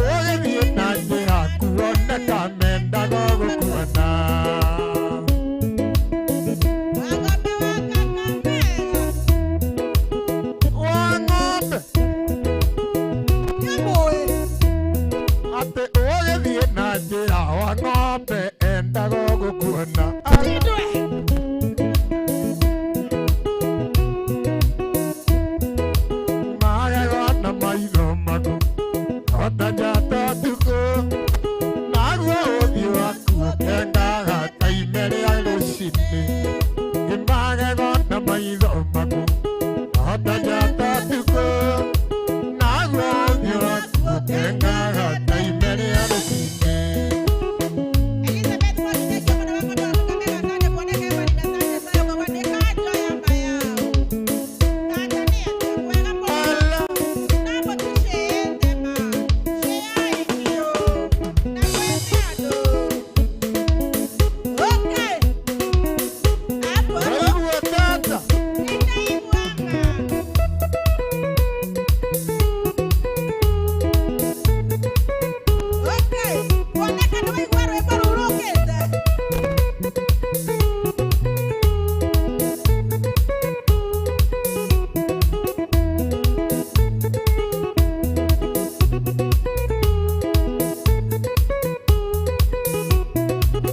ũgĩthiĩ na njĩra kuoneka mendago gũkuona. Wang'ombe wa Kakamega. Wa ng'ombe. Nĩũmũĩ. Atĩ ũgĩthiĩ na njĩra wa ng'ombe endago gũkuona. Tindwe. Magego na maitho maku ota njata ũtukũ naguo ũthiũ waku ũkengaga ta ime rĩa rũcinĩ. Magego na maitho maku ota njata ũtukũ naguo ũthiũ waku ũkengaga ta ime rĩa rũcinĩ. Elizabeth Mwangi, thank you mũno. Wang'ombe wa Kakamega, asante kuoneka. Evelyn, asante sana kwa kuandika. Joya Mayao. Tata nĩ atĩa? Kwega mũno. Ala. Namo tũcĩĩte ma. Cĩai biũ. Na mwende andũ. Okay. Hapo hapo. Waigua tata. Nĩndaigua ma. Okay. Kuoneka nĩwaigua rwĩmbo rũu rũkĩte.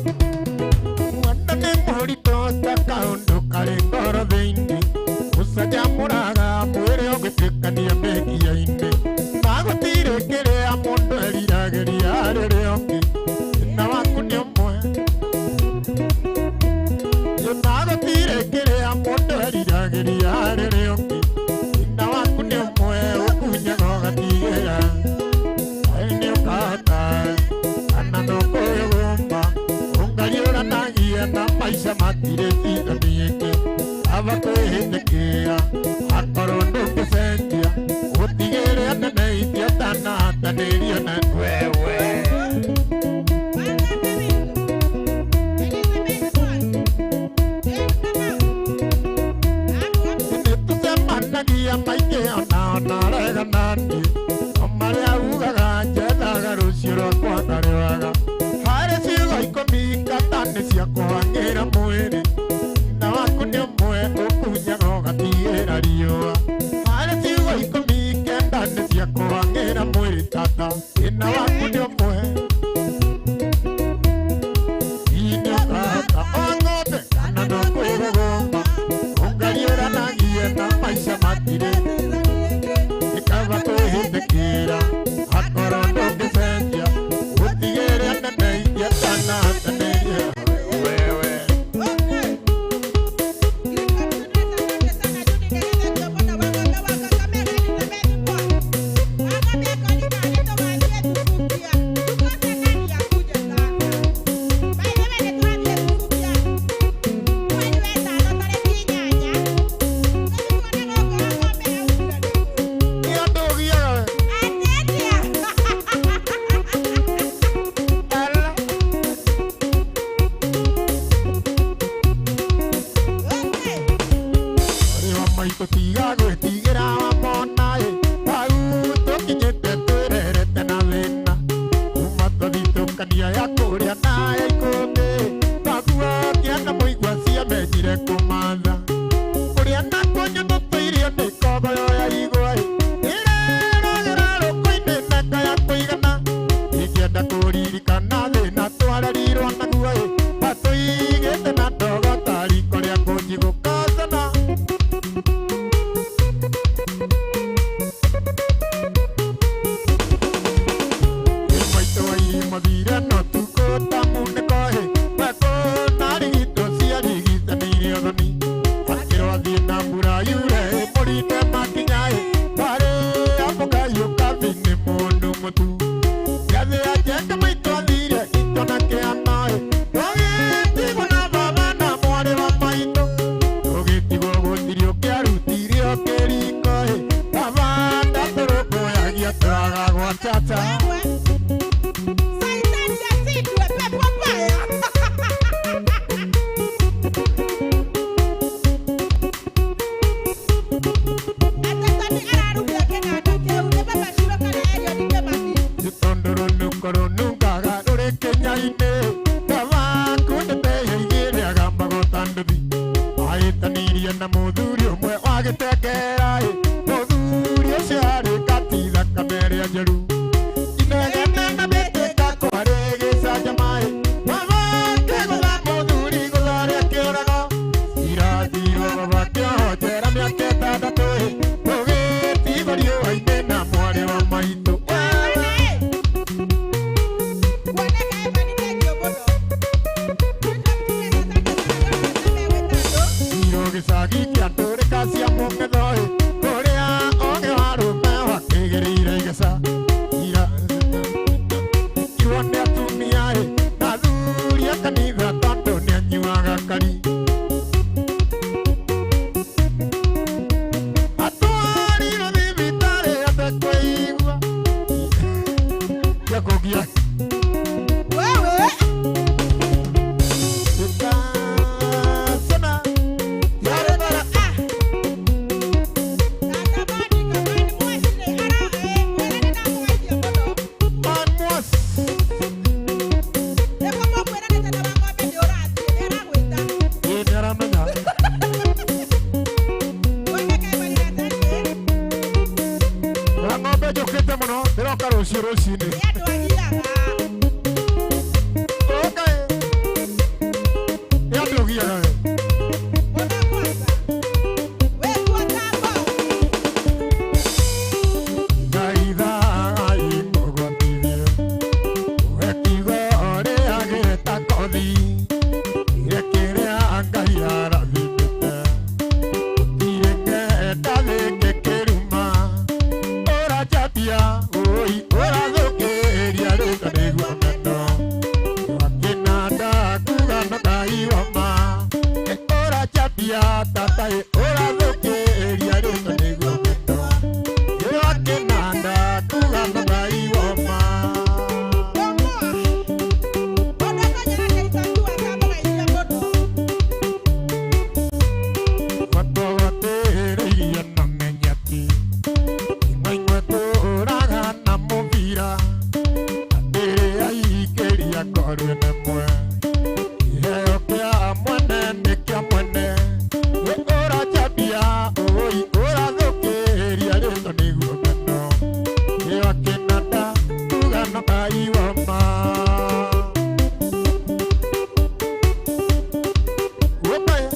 Wendo nĩ mũritũ ta kaũndũ karĩ ngoro thĩinĩ ũcanjamũraga mwĩrĩ ũgĩtuĩkania mĩkia-inĩ na gũtirĩ kĩrĩa mũndũ eriragĩria rĩrĩa ũngĩ thĩna waku nĩ ũmwe na gũtirĩ kĩrĩa mũndũ eriragĩria rĩrĩa ũngĩ thĩna waku nĩ ũmwe ũkunyaga ũgatigĩra Kaĩ nĩ ũkahota kana no kwĩgũmba ũngariũranagia na maica matirĩ thitho nyingĩ aba kwĩhĩtĩkĩra akorwo ndũngĩcenjia ũtigĩre anene itiatanatanĩrio na wewe. Wang'ombe witũ. Elizabeth Mwangi. Jane Kamau. Hapo hapo. Nĩtũcemanagia maingĩ ona onaregana niĩ o marĩa ugaga njethaga rũciũ rwakwa ndarĩwaga harĩ ciugo 10 kata nĩ cia kũhang'ĩra mwĩrĩ. Na mũthuri ũmwe wa gĩtengera ĩ, mũthuri ũcio arĩ gati thakame ĩrĩa njũru. Inegene na mĩtĩka kwarĩ gĩcanjama ĩ, baba akĩgũtha mũthuri gũtha rĩa kĩũrago. Irathirwo baba akĩohwo njera mĩaka 6 ĩ, tũgĩtigwo riũa-inĩ na mwarĩ wa maitũ. Gĩcagi kĩa ndũrĩka cia mũng'etho ĩ, kũrĩa ũgĩ wa rũme wakĩgĩrĩire igeca. Irwo nĩ atumia ĩ, na athuri a kanitha tondũ nĩanyuaga kari. Atwarirwo thibitarĩ atekũigua. Gĩakũgia. Wewe. Gĩkacũna. Ng'ombe njũkĩte mũno ndĩroka rũciũ rũcinĩ. Ũka ĩ. Nĩ andũ ũgiaga we. Ngai thaai mũgwatithie. Ũhe kiugo ũrĩagĩre ta kothi. Ire kĩrĩa Ngai arathimĩte. Gũtirĩ ng'enda thĩngĩkĩruma. Ũranjambia ũi ũrathũkĩria rĩtwa nĩguo meno. Wakĩnanda kuga no Ngai wa ma. Ũranjambia tata ĩ ũrathũkĩria rĩtwa nĩguo meno. Wakĩnanda kuga no Ngai wa ma. Watũgatĩrĩirie na menyati. Imwe imwe tũraga na mũbira. Atĩrĩ aingĩria ngoru ĩmwe. Kĩheo kĩa mwene nĩ kĩa mwene. Wĩ ũranjambia ũi ũrathũkĩria rĩtwa nĩguo meno. Wakĩnanda kuga no Ngai wa ma. Ũka ĩ.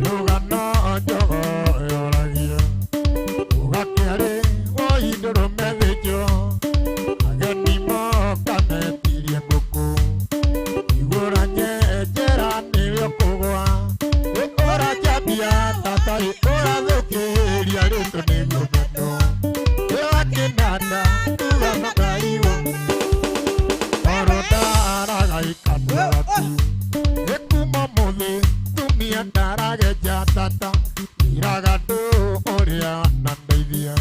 Rũgano njogo yoragia. Ũgakĩarĩ woi ndũrũme thĩnjwo. Ageni moka metirie ngũkũ. Igũra nyenjera nĩwe ũkũgũa. Ĩ ũranjambia tata ĩ ũrathũkĩria rĩtwa nĩguo meno. Ĩ wakĩnanda kuga no Ngai wa Oro ndaraga ikanua tu. Ĩkuma mũthĩ tumia ndarageja tata. Iraga ndũ ũrĩa na ndeithia.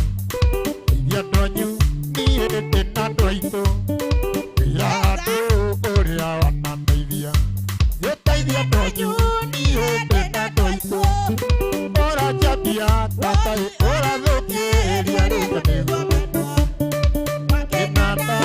Ndeithia ndonyu niĩ ndĩ na andũ aitũ. Iraga ndũ ũrĩa wana ndeithia. Gĩteithia ndonyu niĩ ndĩ na andũ aitũ. Ũranjambia tata ĩ ũrathũkĩria rĩtwa nĩguo meno. Kĩnanda.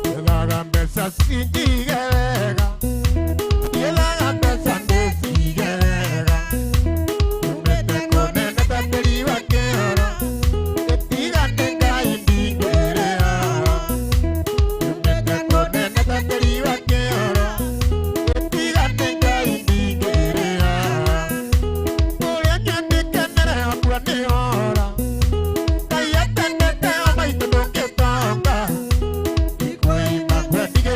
Yethaga mbeca cinjige wega. Yethaga mbeca ndĩcige wega. Umĩte kũnene ta tĩri wa kĩoro. Ĩtiga nĩ Ngai ndingĩrĩha. Umĩte kũnene ta tĩri wa kĩoro. Ĩtiga nĩ Ngai ndingĩrĩha. Ũrĩa nyandĩkenere wakua nĩ ora. Ngai akenete o maitũ ndũngĩtonga. Kwĩima kwendiga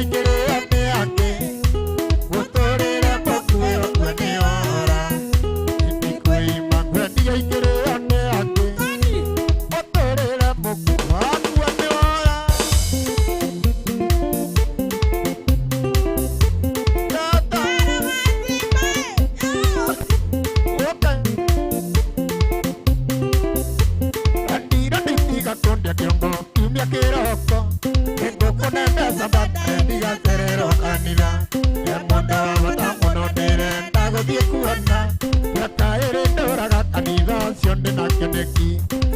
Kanitha he mũndũ wa bata mũno ndĩrenda gũthiĩ kuona mĩaka ĩrĩ ndũraga kanitha ũcio ndĩna kĩoneki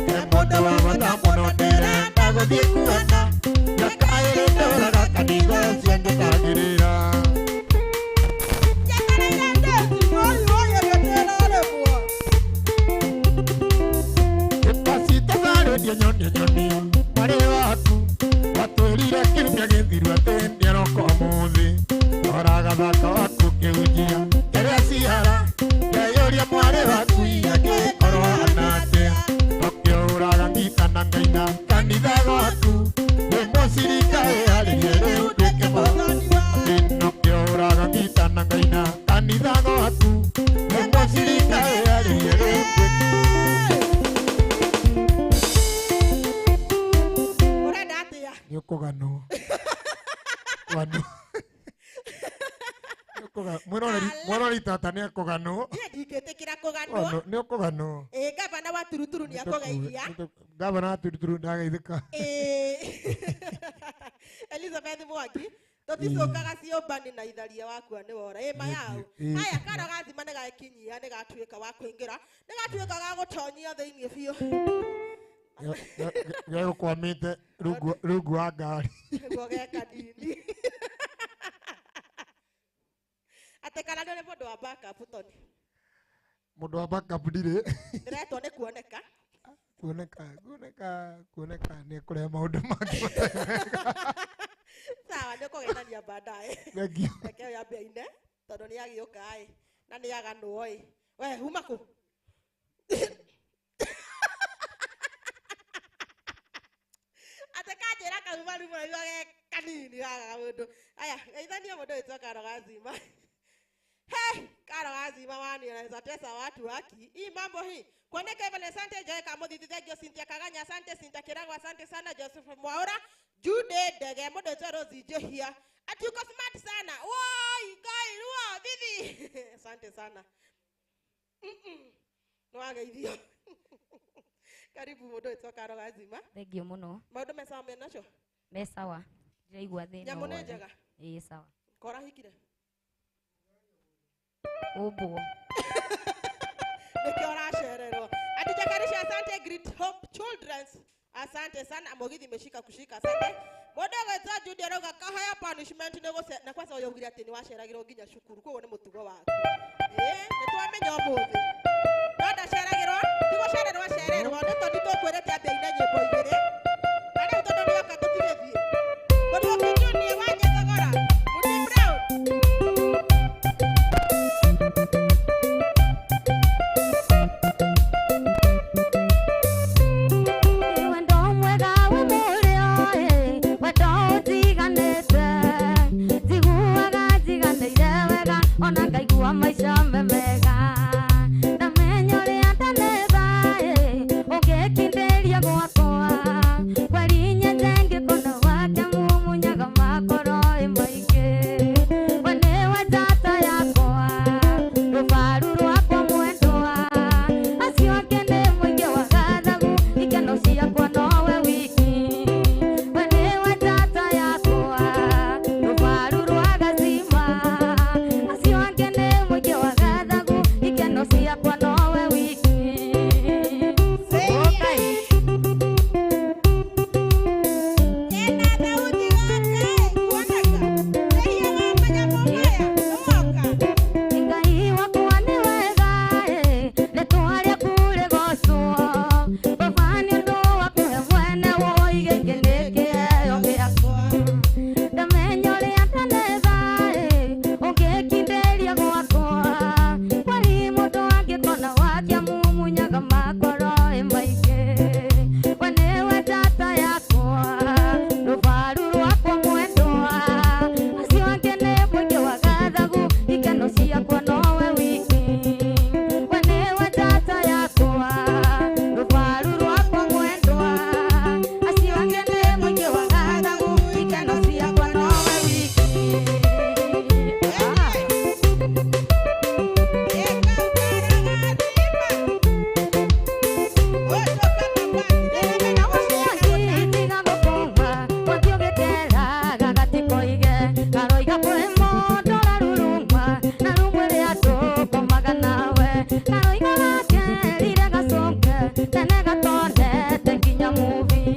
he mũndũ wa bata mũno ndĩrenda gũthiĩ kuona mĩaka ĩrĩ ndũraga kanitha ũcio ngĩtagĩrĩra. Njetereire ndĩti, oi, oi, ĩgĩtĩrarĩmwo. Pasita zarendia nyoni nyoni mwarĩ waku watwĩrire kiumia gĩthiru atĩ nĩaroka ũmũthĩ rora gathaka waku kĩhunjia kĩrĩa ciara ngeyũria mwarĩ waku angĩkorwo hana atĩa ũkĩũraga ngita na ngaina kanitha gwaku wĩ mũcirika ĩharĩrie rĩu nduĩke Mũthoni wa atĩ nokĩũraga ngita na ngaina kanitha gwaku wĩ mũcirika ĩharĩrie rĩu nduĩke. Ũrenda atĩa? Nĩ ũkũganwo. Ganwo. Mwĩroreri tata nĩ akũganwo. Niĩ ndingĩtĩkĩra kũganwo. Nĩ ũkũganwo. Ĩ gavana wa Turuturu nĩ akũgeithia. Gavana wa Turuturu ndageithĩka. Ĩ Elizabeth Mwangi tũticokaga ciũmbani na itharia wakua nĩ wora ĩ mayau. Ĩ. Aya karo gathima nĩ gakinyia nĩ gatuĩka wa kũingĩra nĩ gatuĩka ga gũtonyio thĩinĩ biũ. Gegũkwamĩte rungu wa ngari. Nĩguo geka nini atĩ kana nĩ ũrĩ mũndũ wa backup Tony? Mũndũ wa backup ndirĩ. Ndĩretwo nĩ kuoneka. Kuoneka kuoneka kuoneka nĩ kũrehe maũndũ mangĩ matarĩ mega. Sawa, nĩ ũkũgeithania baadaye. Thengiũ. Reke ũyũ ambe aine tondũ nĩ agĩũka ĩ na nĩ aganwo ĩ we huma kũ atĩ kanjĩra kauma ruma rua ge kanini gaka kaũndũ. Aya geithania mũndũ wĩtwo Karo Gazima. He Karo Gazima wani anaweza tesa watu haki hii mambo hii kuoneka hivyo. Asante Joy Kamũthithi, thank you Cynthia Kaganya, asante Cynthia Kirago, asante sana Joseph Mwaura, Jude Ndege, mũndũ wĩtwo Rosie Njehia ati uko smart sana woi Ngai ruo bibi asante sana. Nĩwageithio. Karibu mũndũ wĩtwo Karo Gazima. Thengiũ mũno. Maũndũ me sawa menacio? Me sawa, ndiraigua thĩna Nyamũ nĩ wothe. njega? Ĩĩ sawa. Kora hikire? Ũmbwo. Nĩkĩo ũracererwo. Ati Jakarisha, asante Great Hope Children's, asante sana mũgithi meshika kushika, asante. Mũndũ ũgwĩtwo Judy arauga kahaya punishment nĩ gũce na kwanza ũyũ augire atĩ nĩ waceragĩrwo nginya cukuru koguo nĩ mũtugo waku. Ĩĩ nĩ twamenya ũmũthĩ no ndaceragĩrwo ti gũcererwo acererwo nĩ tondũ tũkwĩrĩte ambe aine nyĩmbo igĩrĩ na rĩu tondũ nĩoka tũtigĩthiĩ. Mũriũki Junior wa Nyethogora, Mũti Brown. Wendo mwega wĩ mũrĩo ĩ, wendo ũtiganĩte. Njiguaga njiganĩire wega, ona ngaigua maica me mega. Ndamenya ũrĩa ndanetha ĩ, ũngĩkindĩria gwakwa.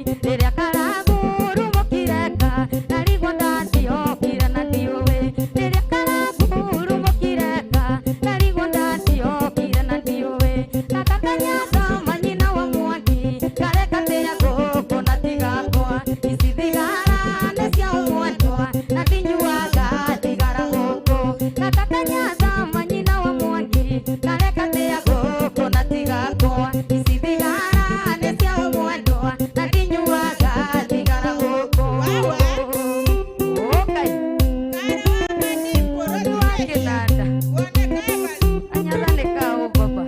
Rĩrĩa karagurumũkire ka ndarigwo ndatiokire na ndiũĩ. Rĩrĩa karagurumũkire ka ndarigwo ndatiokire na ndiũĩ. Gaka kanyatha manyina wa Mwangi kareka tĩa gũkũ na tigakwa. Ici thigara nĩ cia mwendwa na ndinyuaga thigara gũkũ. Gaka kanyatha manyina wa Mwangi kareka tĩa gũkũ na tigakwa. Ici thigara nĩ cia mwendwa na ndinyuaga thigara gũkũ. Ũkai. Wa kĩnanda. Kanyatha nĩ kaũ baba.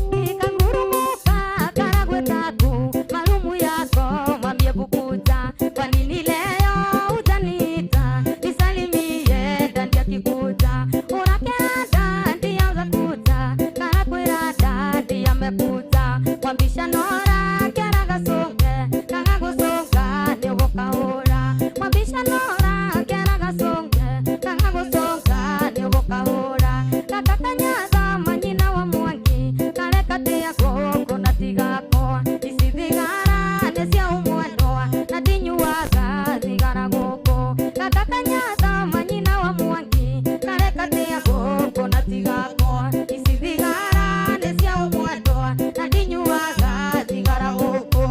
Ikangurumuka karagwe taku marumu yako mamie bukuta. Kwa nini leo utaniita nisalimie dandi akikuta? Urakera dandi anza kuta karakwira dandi amekuta. Kwambisha nora kera gasonge kanga gusonga nĩũgũkahũra. Kwambisha nora kera gasonge kanga gusonga nĩũgũkahũra. Gaka kanyatha manyina wa Mwangi kareka tĩa gũkũ na tigakwa. Ici thigara nĩ cia mwendwa na ndinyuaga thigara gũkũ. Gaka kanyatha manyina wa Mwangi kareka tĩa gũkũ na tigakwa. Ici thigara nĩ cia mwendwa na ndinyuaga thigara gũkũ.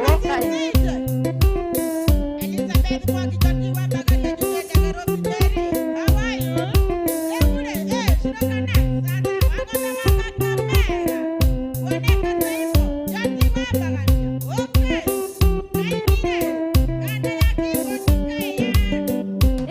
Ũkai.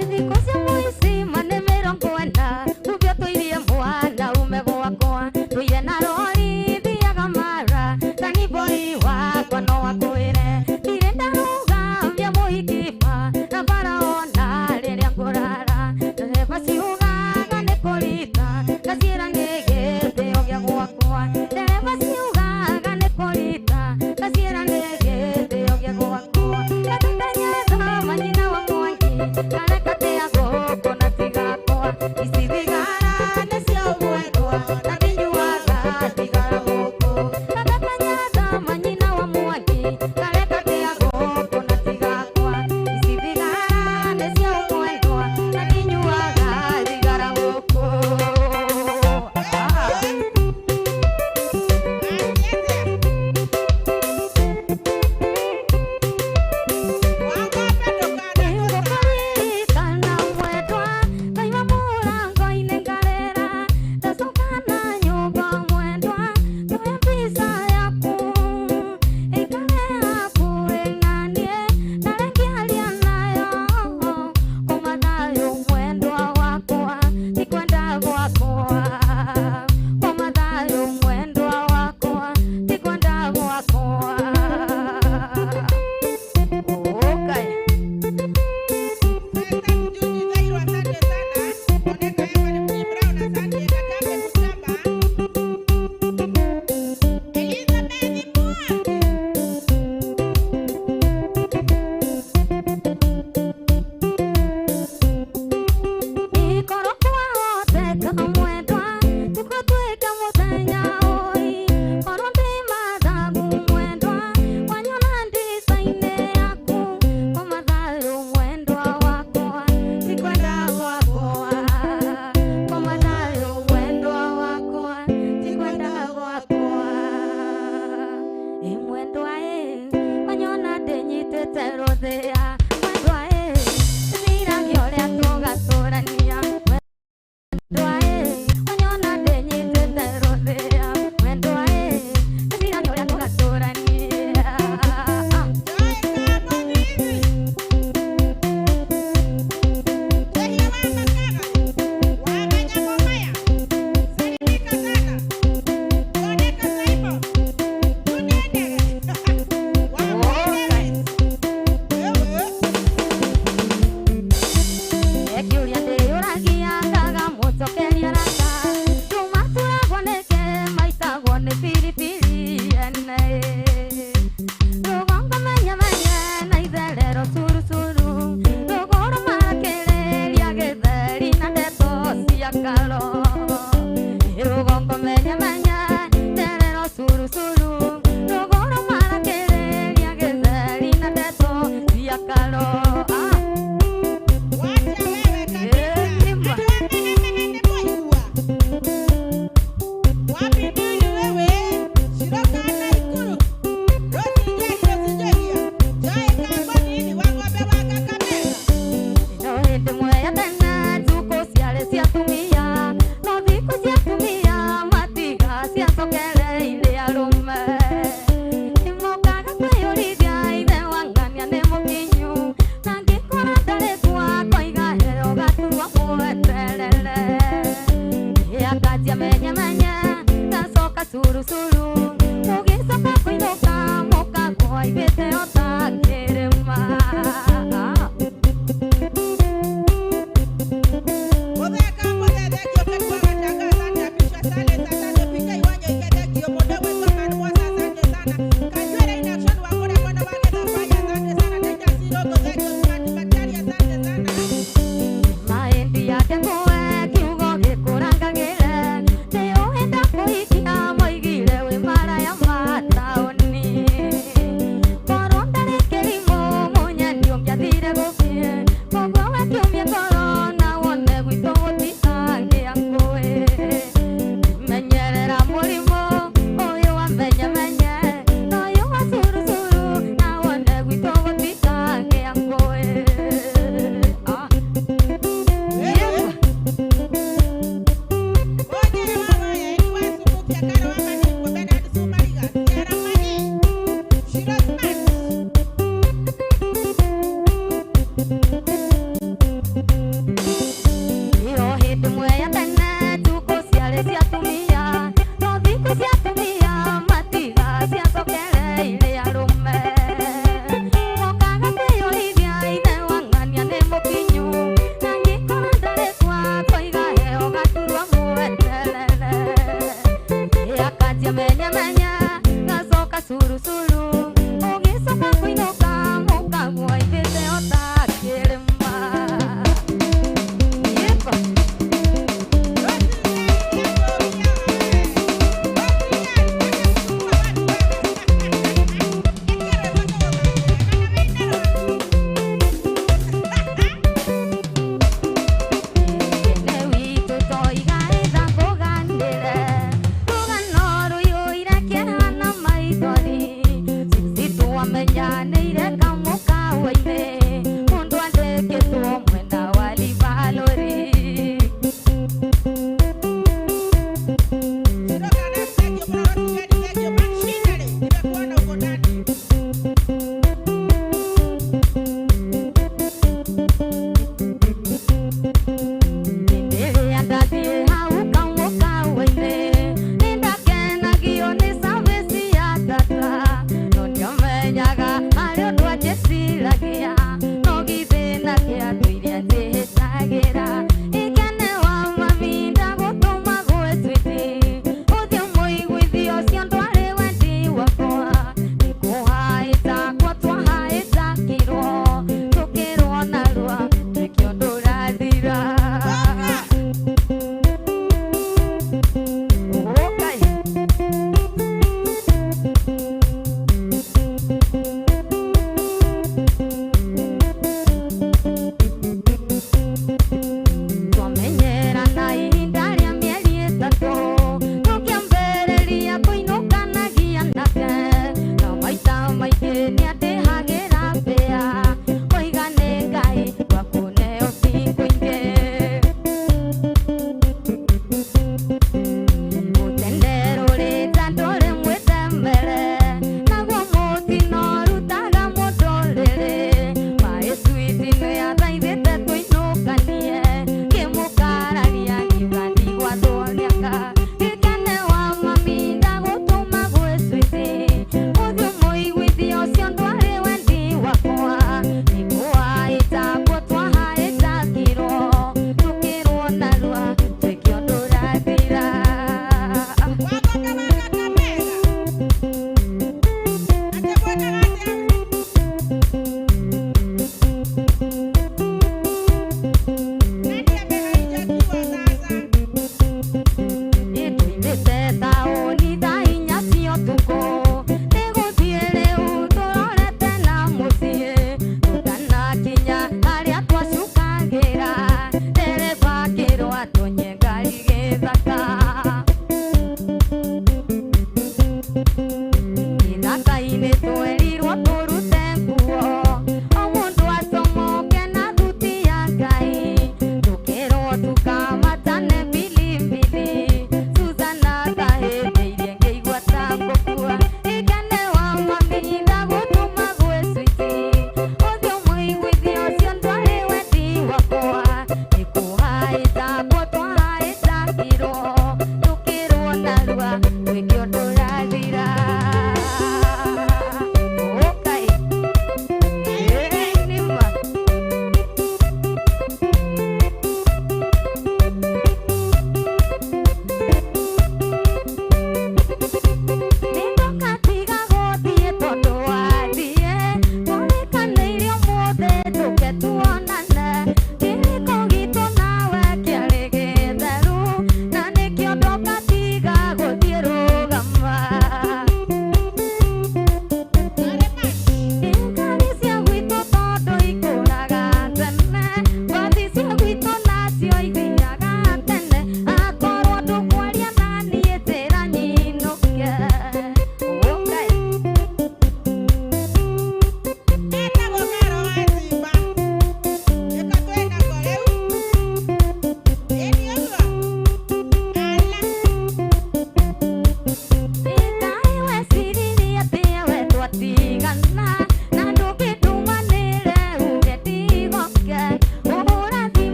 Ithiko cia mũicima nĩ 40 kubio tũirie mwana ume gwakwa. Tũire na rori thiaga mara taniboi wakwa no akwĩre. Ndirĩ ndarugamia mũhikiba na bara ona rĩrĩa ngũrara. Ndereba ciugaga nĩ kũrita ngaciĩra nĩ gĩtĩo gĩa gwakwa. Ndereba ciugaga nĩ kũrita ngaciĩra nĩ gĩtĩo gĩa gwakwa. Gaka kanyatha manyina wa Mwangi kareka tĩa gũkũ na tigakwa. Ici thigara nĩ cia mwendwa na ndinyuaga thigara gũkũ. Gaka kanyatha manyina wa Mwangi kareka tĩa gũkũ na tigakwa. Ici thigara nĩ cia mwendwa na ndinyuaga thigara gũkũ. Nĩngũkũririkana mwendwa ngaima mũrango-inĩ ngarĩra. Ndacoka na nyũmba mwendwa njoe mbica yaku ĩikare hakuhĩ naniĩ ndarĩ ngĩaria nayo. Koma thayũ mwendwa wakwa ti kwenda gwakwa. Koma thayũ mwendwa wakwa ti kwenda gwakwa. Ũkai. Ikorwo kwahoteka mwendwa tũgatuĩka mũthenya ũi. Korwo ndĩ mathagu mwendwa wanyona ndica-inĩ yaku. Koma thayũ mwendwa wakwa ti kwenda gwakwa. Koma thayũ mwendwa wakwa ti kwenda gwakwa. Ĩ mwendwa ĩ wanyona ndĩnyitĩte rũthĩa. Mwendwa ĩ thiragia ũrĩa tũgatũrania. Mwendwa ĩ wanyona ndĩnyitĩte rũthĩa. Mwendwa ĩ thiragia ũrĩa tũgatũrania. Ũkai.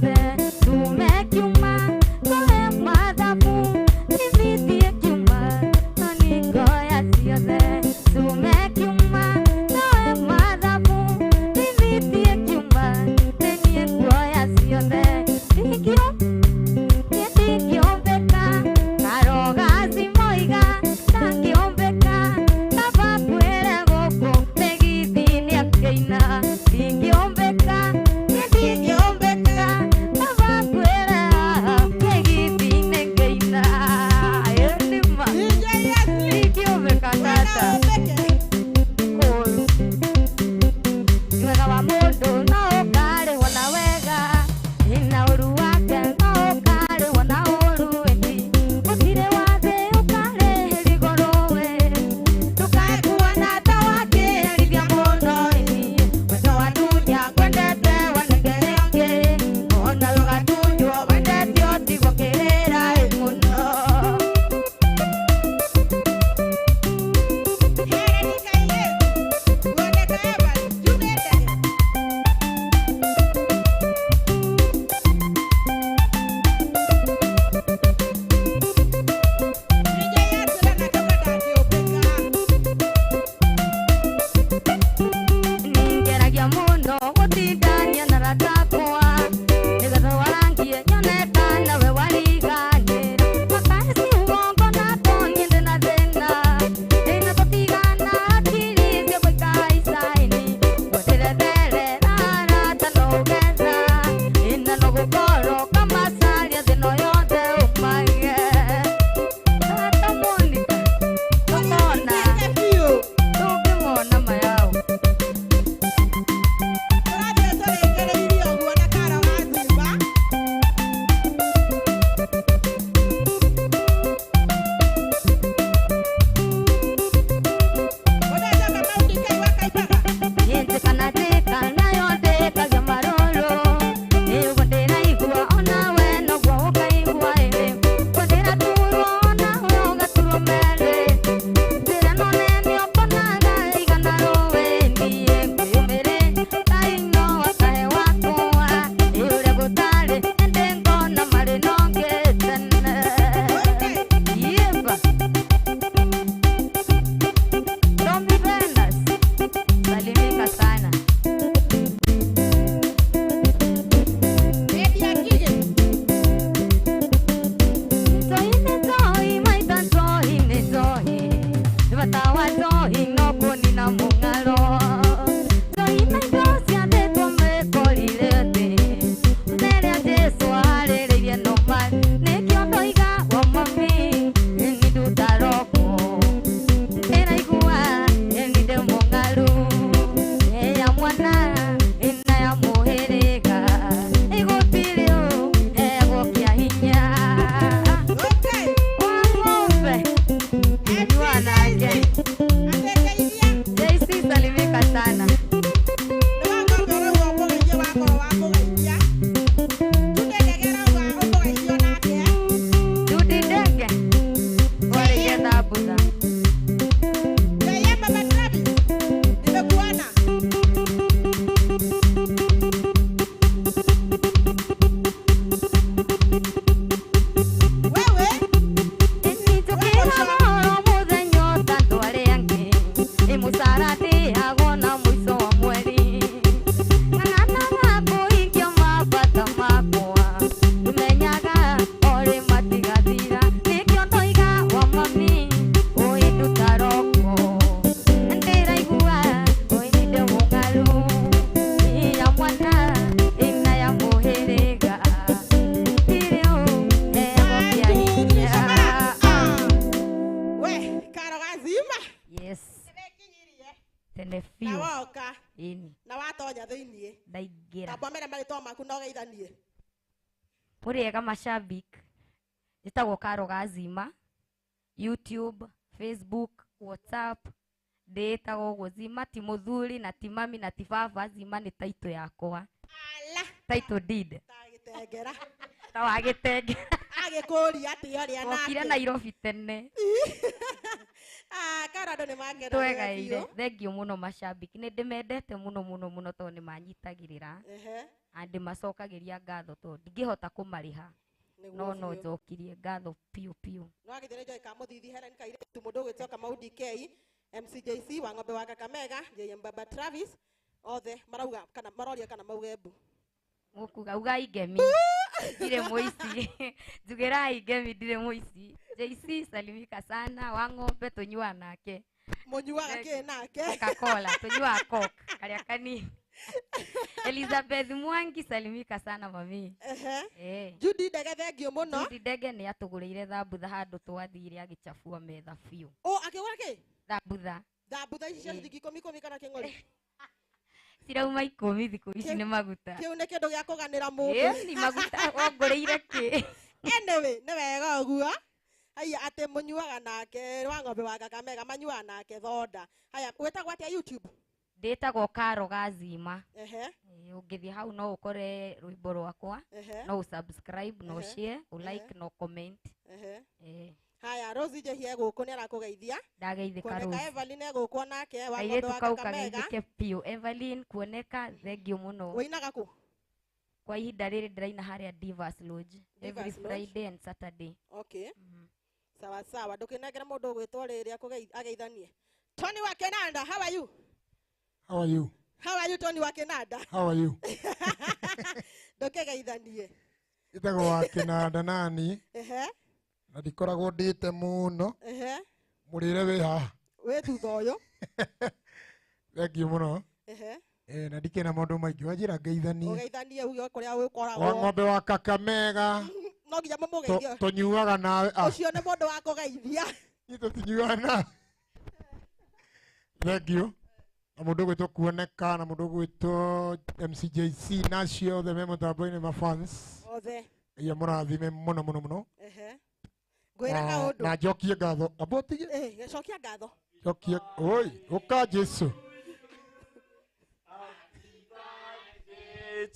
ciothe tume kiuma toe mathabu nĩmithie kiuma no nĩngoya ciothe tume kiuma toe mathabu nĩmithie kiuma nĩniĩ nguoya ciothe ndingĩo ndingĩombeka karoga cimoiga ndangĩombeka kaba kwĩre gũkũ mĩgithi nĩakĩina ndingĩombeka ndingĩombeka kaba kwĩre haha mĩgithi nĩngĩina ĩnima ndingĩombeka tata kũũru wega wa mũndũ no ũkarĩhwo na wega na ũru wake no ũkarĩhwo na ũru ĩni gũtirĩ wathe ũkarĩhĩria igũrũ we ndũkae kuona ta wakĩherithia mũno ĩni wendo wa dunia kwendete wanengere ũngĩ ona rũgatunywo wendete ũtigwo kĩrĩra ĩ mũno. Ningeragia mũno gũtindania na rata akwa nĩgetha warangie nyone kana we wariganĩra makae ciugongo na toniĩ ndĩ na thĩna ndĩna tũtigana hakiri ciakwa ikahaica-inĩ gũtiretherera arata no ũgetha ĩna no gũkorwo kamacaria thĩna yothe ũmage tata Monica tũkona tũngĩmona mayao. Njĩka nayo ndĩkagia marũrũ nĩguo ndĩraigua onawe noguo ũkaigua ĩrĩ guo ndĩraturwo onawe ũgaturwo merĩ njĩra no nene ũkonaga igana rũĩ niĩ ngwĩyũmĩrĩ Ngai no akahe wakwa ĩ ũrĩa gũtarĩ ĩndĩ ngona marĩ no ngĩtene yimba Tommy Venus salimika sana. Toi maita toi ne toi batawa toi no kunina mung'aro toi maitho ciandĩtwo mĩkorire thĩ rĩrĩa Jesũ arĩrĩirie no ma nĩkĩo ndoiga wa mami nĩ ndutaroko ndĩraigua nĩ ndĩ mũng'aru ya mwana ĩna ya mũhĩrĩga ĩgũtirĩ ũ heagwo kĩa hinya wa ng'ombe nyua nake JC salimika sana. Dudi ndege warĩgetha mbutha. Nĩtũkĩra ũhoro mũthenya ũta andũ arĩa angĩ ĩ mũcara ndĩhagwo na mũico wa mweri ng'ang'anaga kũhingia mabata makwa menyaga orĩ matigathira nĩkĩo ndoiga wa mami ũĩ ndutaroko ndĩraigua ũĩ nĩ ndĩ mũng'aru ya mwana ĩna ya mũhĩrĩga tirĩ ũ heagwo kĩa hinya. We, Karo Gazima. Yes. Tene Na biũ. woka. Ĩni. Na watonya thĩiniĩ. Ndaingĩra. Tamba mere marĩtwa maku na ũgeithanie. Mũrĩega mashabik. Njĩtagwo Karo Gazima. YouTube, Facebook, WhatsApp. Ndĩĩtagwo ũguo Zima ti mũthuri na ti mami na ti baba. Zima nĩ taitũ yakwa. Title deed. Gĩtengera. Ta wa gĩtengera. Agĩkũria atĩ ũrĩa Wokire nake. Nairobi tene. Ah, kara andũ nĩ makena. Twegaire thengio mũno macambiki nĩ ndĩmendete mũno mũno mũno tondũ nĩ manyitagĩrĩra. Ehe. Na ndĩmacokagĩria ngatho tondũ ndingĩhota kũmarĩha. Nĩguo No no biũ. njokirie ngatho piũ piũ. No agithire njoe ka mũthithi Helen Kairĩtu mũndũ ũgwĩtwo Kamau DK MCJC wa ng'ombe wa Kakamega JM Baba Travis othe marauga kana maroria kana mauge mbu. Mũkuga ugai ngemi ndirĩ mũici, njugĩrai ngemi ndirĩ mũici. JC salimika sana wa ng'ombe tũnyuaga nake. Mũnyuaga kĩ nake? Coca-Cola, tũnyuaga Coke karĩa kanini. Elizabeth Mwangi salimika sana mami. Ehe. Eh. Judy Ndege thengio mũno. Judy Ndege nĩ atũgũrĩire thambutha handũ twathire agĩchafua metha biũ. Ũ akĩgũra kĩ? Thambutha. Thambutha ici cia ciringi ikũmi ikũmi kana kĩng'ori? Cirauma 10 thikũ ici nĩ maguta. Kĩu nĩ kĩndũ gĩa kũganĩra mũndũ. Ĩ, ni maguta wongũrĩire kĩ? Anyway, nĩ wega ũguo. Haya atĩ mũnyuaga nake wa ng'ombe wa Kakamega manyuaga nake thonda. Haya wĩtagwo atĩa YouTube? Ndĩtagwo Karo Gazima. Ehe. Ũngĩthiĩ hau no ũkore rwĩmbo rwakwa. Ehe. No ũsubscribe, no Ehe. share, ũlike, no comment. Ehe. Eh. Haya Rosie Njehia gũkũ nĩ arakũgeithia. Ndageithĩka Kuoneka Rose. Evelyn egũkũ onake wa ng'ombe Kairĩtu wa kau Kakamega. kageithĩke biũ. Evelyn kuoneka thengio mũno. Wĩinaga kũ? Kwa ihinda rĩrĩ ndĩraina harĩa Divas Lodge every Divas Lodge. Friday and Saturday. Okay. Sawa sawa, ndũkĩnengere mũndũ ũgwĩtwo rĩrĩ ageithanie. Tony wa Kenanda, how are you? How are you? How are you Tony wa Kenanda? How are you? Ndũkĩgeithanie. Ĩtagwo wa Kĩnanda nani Ehe. na ndikoragwo ndĩte mũno. Ehe. Mũrĩre wĩ haha. Wĩ thutha ũyũ. Thengiũ mũno. Ehe. Eh, na ndikĩna maũndũ maingĩ wanjĩra ngeithanie. Ũgeithanie uge kũrĩa Wa ũkoragwo. ng'ombe wa Kakamega. No nginya mũmũgeithie. Tũnyuaga nawe. Ah, Ũcio nĩ mũndũ wa kũgeithia. ithuĩ tũtinyuaga nawe. Thengiũ. Na mũndũ ũgwĩtwo Kuoneka na mũndũ ũgwĩtwo MCJC na acio othe me mũtambo-inĩ ma fans. Othe. Ia mũrathime mũno mũno mũno. Ehe. Ngwĩra kaũndũ. Na njokie ngatho. Amba ũtige. Eh, cokia ngatho. Njokie. Oi, ũka Jesu.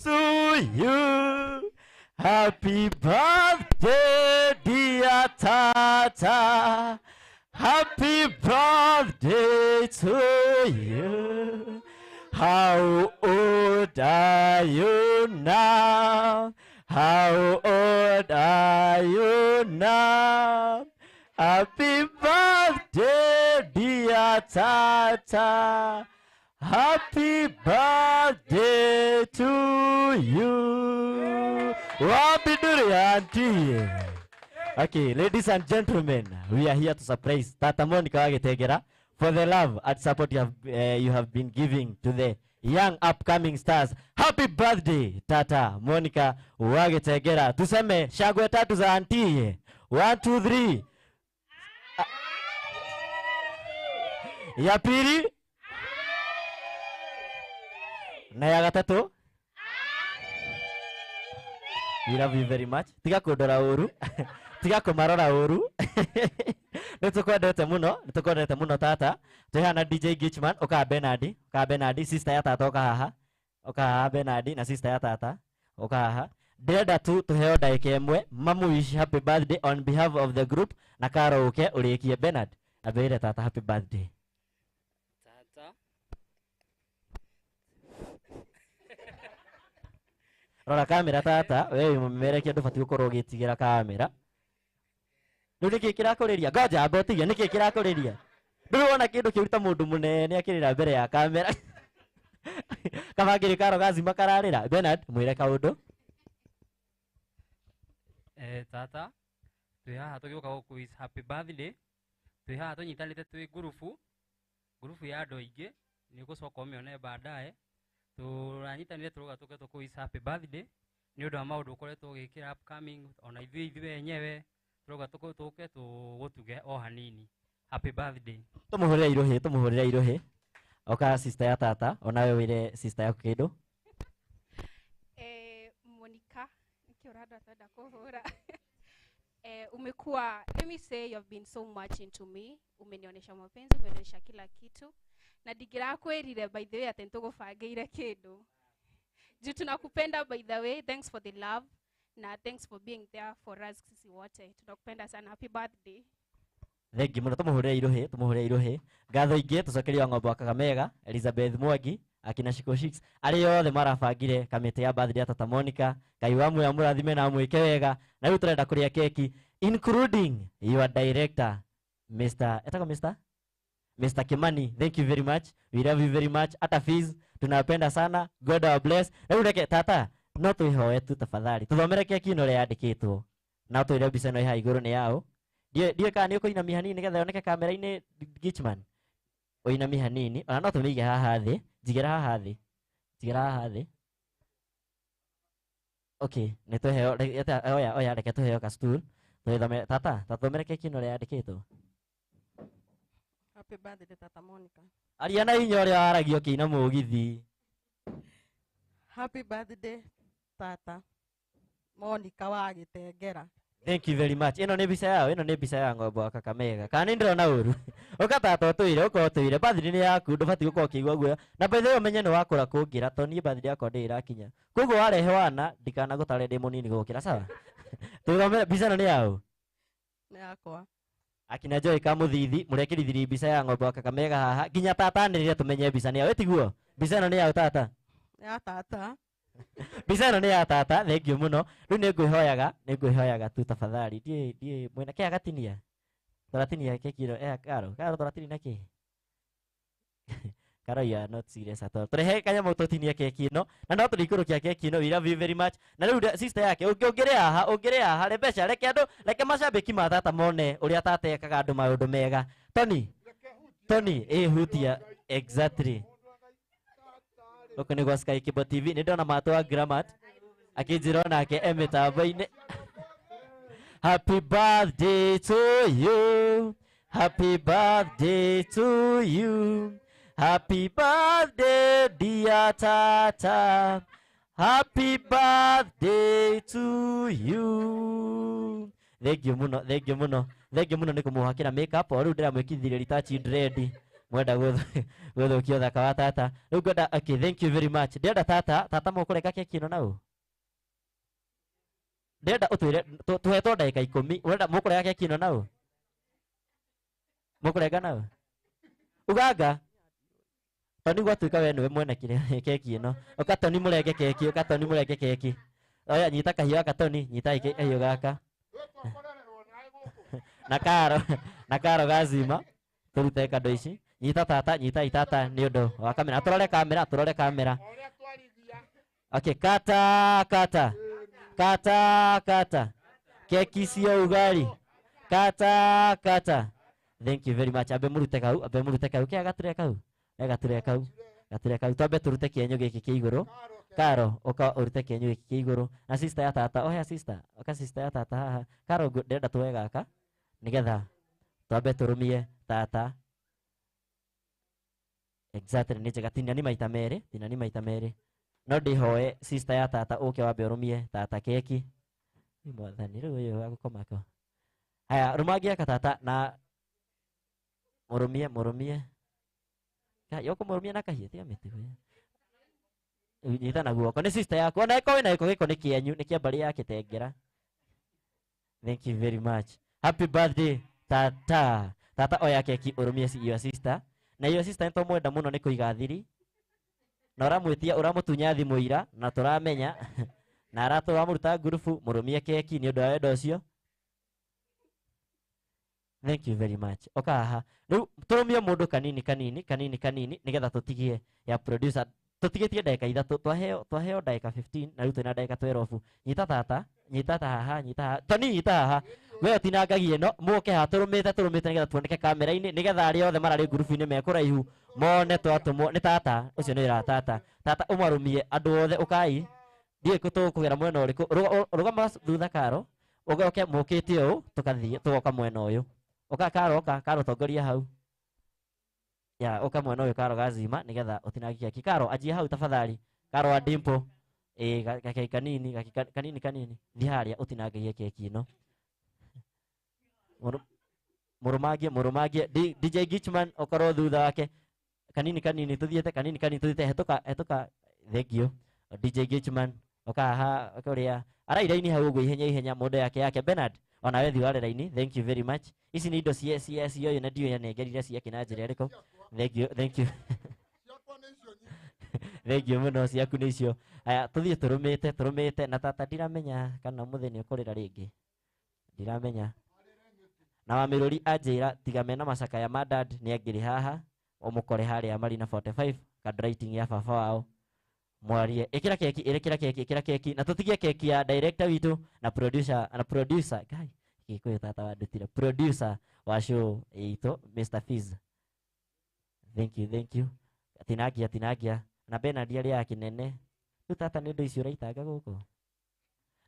To you. Happy birthday, dear Tata. Happy birthday to you. How old are you now? How old are you now? Happy birthday, dear Tata. Happy birthday to you. Wabiduri auntie. Okay, ladies and gentlemen, we are here to surprise Tata Monica Wagetegera for the love and support you have been giving to the young upcoming stars. Happy birthday, Tata Monica Wagetegera. Tuseme shangwe tatu za auntie. 1 2 3. Ya pili na ya gatatu. We love you very much. Tiga kundora uru. Tiga kumarora uru. Nĩtũkwendete mũno, nĩtũkwendete mũno tata. Twĩ haha na DJ Gichman, ũka Bernard, ũka Bernard, sister ya tata ũka haha. Ũka haha Bernard na sister ya tata, ũka haha. Ndĩrenda tu tũheo ndagĩka ĩmwe, mamu wish happy birthday on behalf of the group na Karo ũke ũrĩkie. Bernard, ambĩrĩre tata happy birthday. Tata. Rora kamera tata, we wĩ mũmemerekia ndũbatiĩ gũkorwo ũgĩtigĩra kamera. Rĩu nĩkĩ kĩrakũrĩria? Ngoja amba ũtige, nĩkĩ kĩrakũrĩria? Ndũrĩ wona kĩndũ kĩũru ta mũndũ mũnene akĩrĩra mbere ya kamera. Kabangĩrĩ Karo Gazima kararĩra. Bernard, mwĩre kaũndũ. Tata, twĩ haha tũgĩũka gũkũ happy birthday. Twĩ haha tũnyitanĩte twĩ ngurubu, ngurubu ya andũ aingĩ, nĩ ũgũcoka ũmĩone baadaye. Tũranyitanire tũrauga tũke tũkũ happy birthday nĩ ũndũ wa maũndũ ũkoretwo ũgĩkĩra upcoming, ona ithuĩ ithuĩ enyewe tũrauga tũke tũgũtuge o hanini. Happy birthday. Tũmũhũrĩre irohĩ, tũmũhũrĩre irohĩ. Oka sister ya tata, onawe wĩre sister yaku kĩndũ. Monica, nĩkĩo ũrandora twenda kũhũra. Umekuwa, let me say you have been so much into me. Umenionyesha mapenzi, umenionyesha kila kitu. Na ndingĩrakwĩrire by the way atĩ nĩtũgũbangĩire kĩndũ. Juu tunakupenda by the way, thanks for the love na thanks for being there for us sisi wote. Tunakupenda sana. Happy birthday. Thengi muno tumuhurire iruhi, tumuhurire iruhi. Ngatho ingĩ tũcokerio ng'ombe wa Kakamega, Elizabeth Mwangi, akina Shiko Shix, arĩa othe marabangire kamĩtĩ ya birthday ya Tata Monica. Ngai wa muoyo amũrathime na amwĩke wega. Na rĩu tũrenda kũrĩa keki including your director Mr. etagwo Mr. Mr. Kimani, thank you very much. We love you very much. Hata fees tunapenda sana. God bless. Na rĩu reke tata no twĩhoe tu tafadhali. Tũthomere keki ĩno ũrĩa yandĩkĩtwo. Na tũire mbica ĩno ĩ haha igũrũ nĩ yaũ. Ndiũĩ kana nĩ ũkũinamia hanini nĩgetha yoneke kamera-inĩ Gichman. Ũinamie hanini, ona no tũmĩige haha thĩ, njigĩra haha thĩ. Njigĩra haha thĩ. Okay, nĩ tũheo, oya oya reke tũheo ka stool. Tũgĩthome tata, tathomere keki ĩno ũrĩa yandĩkĩtwo. Happy birthday Tata Monica. Aria na hinya ũrĩa waragia ũkĩina mũgithi. Happy birthday Tata Monica wa Gĩtengera. Thank you very much. Ĩno nĩ mbica yao, ĩno nĩ mbica ya ng'ombe wa Kakamega. Kana nĩ ndĩrona ũru. Ũka tata ũtũire, ũka ũtũire. Birthday nĩ yaku, ndũbatiĩ gũkorwo ũkĩigua guoya. Na by the way ũmenye nĩ wakũra kũngĩra, tondũ niĩ birthday yakwa ndĩrĩ ĩrakinya. Koguo warehe wana, ndikanagũtare ndĩ mũnini gũgũkĩra, sawa? Tũthomere mbica ĩno nĩ yaũ? Nĩ yakwa. Akina Joy Kamũthithi, mũrekĩrithirie mbica ya ng'ombe wa Kakamega haha. Nginya tata anĩrĩre tũmenye mbica nĩ yaũ. Ĩtiguo? Mbica ĩno nĩ yaũ tata? Nĩ ya tata. Mbica ĩno nĩ ya tata, thank you mũno. Rĩu nĩ ngwĩhoyaga, nĩ ngwĩhoyaga tu tafadhali. Ndiĩ ndiĩ mwĩna kĩa gatinia. Tũratinia keki ĩno, eh Karo, Karo tũratinia na kĩ? Karo, you are not serious at all. Tũrehe kanyamũ tũtinie keki ĩno, na no tũrĩikũrũkia keki ĩno. We love you very much. Na rĩu sister yake, ũngĩrĩ haha, ũngĩrĩ haha, Rebecca, reke andũ, reke macambĩki ma tata mone ũrĩa tata ekaga andũ maũndũ mega. Tony, Tony, ĩ hutia, exactly. Gũkũ nĩ gwa Sky Cable TV, nĩ ndona matũ wa Gramat akĩnjĩra onake e mĩtambo-inĩ. Happy birthday to you. Happy birthday to you. Happy birthday dear tata. Happy birthday to you. Thank you muno, thank you muno. Thank you muno nĩ kũmũhakĩra makeup o rĩu ndĩramwĩkithirie retouch dread. Mwenda gũthũkia ũthaka wa tata. Rĩu ngwenda, okay, thank you very much. Ndĩrenda tata, tata mũkũrenga keki ĩno nau? Ndĩrenda ũtwĩre, tũhetwo ndagĩka 10, ũrenda mũkũrenga keki ĩno nau? Mũkũrenga nau? Uganga? Toni gwatuĩka we nĩwe mwene kĩrĩa keki ĩno. Ũka Toni mũrenge keki, ũka Toni mũrenge keki. Oya nyita kahiũ gaka Toni, nyita kahiũ gaka. Na karo, na karo gazima. Tũrute kando ici. Nyita tata, nyita itata nĩ ũndũ wa kamera. Tũrore kamera, tũrore kamera. Okay, kata kata. Kata kata. Keki sio ugali. Kata kata. Thank you very much. Abe mũrute kau, abe mũrute kau. Kĩa gature kau. Gature kau. Gature kau. Twambe tũrute kĩenyũ gĩkĩ kĩa igũrũ. Karo, ũka ũrute kĩenyũ gĩkĩ kĩa igũrũ. Na sister ya tata, oya sister. Oka sister ya tata haha. Karo, ndĩrenda tuoe gaka nĩgetha twambe tũrũmie tata. Exactly, nĩ njega. Tinia nĩ maita merĩ, tinia nĩ maita merĩ. No ndĩhoe sister ya tata ũke wambe ũrũmie tata keki. Nĩ mwathani rĩu ũyũ wa gũkoma ko. Haya, rũmangia aka tata na mũrũmie, mũrũmie. Yoko mũrũmie na kahiũ, tiga mĩtugo. Nyita na guoko, nĩ sister yaku. Ona ĩkorwo wĩna gĩko, gĩko nĩ kĩanyu, nĩ kĩa mbarĩ ya Gĩtengera. Thank you very much. Happy birthday tata. Tata oya keki ũrũmie your sister. Na your sister nĩ twamwenda mũno nĩ kũiga thiri. Na ũramwĩtia, ũramũtunya thimũ ira, na tũramenya. Na aratũramũruta ngurubu, mũrũmie keki nĩ ũndũ wa wendo ũcio. Thank you very much. Oka haha. Rĩu tũrũmie mũndũ kanini kanini kanini kanini nĩgetha tũtigie ya producer. Tũtigĩtie ndagĩka 3, twaheo ndagĩka 15 na rĩu twĩna ndagĩka 12. Nyita tata, nyita ta haha, nyita haha. Toni nyita haha. We ũtinangagie ĩno, mũke haha tũrũmĩte tũrũmĩte nĩgetha tuoneke kamera-inĩ nĩgetha arĩa othe mararĩ ngurubu-inĩ me kũraihu mone twatũmwo nĩ tata, ũcio nĩ wĩra wa tata. Tata ũmarũmie andũ othe ũkai. Ndiũĩ tũkũgera mwena ũrĩkũ. Rũgama thutha Karo, ũgoke mũkĩte ũũ tũkathiĩ tũgoka mwena ũyũ. Ũka Karo, ũka Karo tongoria hau. Ya, ũka mwena ũyũ Karo gazima nĩgetha ũtinangie keki. Karo anjia hau tafadhali. Karo wa Dimple. Ĩ gakeki kanini, gakeki kanini kanini. Thiĩ harĩa ũtinangagie keki ĩno. Mũrũmangie, mũrũmangie. DJ Gichman ũkorwo thutha wake. Kanini kanini tũthiĩte, kanini kanini tũthiĩte, hetũka, hetũka. Thank you. DJ Gichman Ũkaha kũrĩa arairaini hau ũguo ihenya ihenya mũndũ yake yake Bernard ona we thi ware raini. Thank you very much. Ici nĩ indo cia cia cia ũyũ na ndiũĩ anengerire ciake na njĩra ĩrĩkũ. Thank you, thank you. Thank you mũno, ciaku nĩ icio. Aya, tũthiĩ tũrũmĩte tũrũmĩte na tata ndiramenya kana mũthĩ nĩ ũkũrĩra rĩngĩ, ndiramenya. Na Wamĩrũri anjĩra tiga mena macakaya ma dad nĩ angĩrĩ haha ũmũkore harĩa Marina 45 handwriting ya baba wao. Mwarie ĩkĩra keki, ĩkĩra keki, ĩkĩra keki na tũtigie keki ya director witũ na producer, na producer guy Gĩkũyũ tata wandutire, producer wa show itũ Mr Fizz. Thank you, thank you. Tinagia tinagia na Bernard arĩa akinene rĩu tata nĩ ũndũ icio ũraitanga gũkũ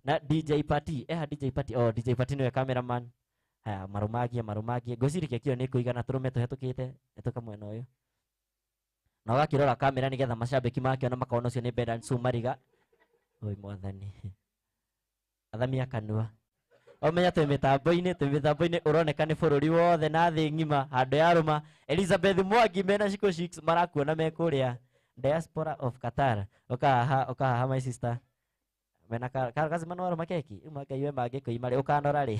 na DJ Party eha DJ Party, oh DJ Party nĩwe cameraman. Haya, marumagie marumagie, ngwĩciria keki ĩyo nĩ kũigana tũrũme tũhetũkĩte hetũka mwena ũyũ na ũgakĩrora kamera nĩgetha macambĩki makĩona makona ũcio nĩ Bernard Sumariga. Oi mwathani, athamia kanua omenya twĩ mĩtambo-inĩ, twĩ mĩtambo-inĩ ũroneka nĩ bũrũri wothe na thĩ ng'ima handũ ya rũma. Elizabeth Mwangi mena Shiko Shicks marakuona me kũrĩa diaspora of Qatar. Ũkahaha ũkahaha my sister mena kazima no arũma keki uma Ngai we mangĩkũima rĩ ũkanora rĩ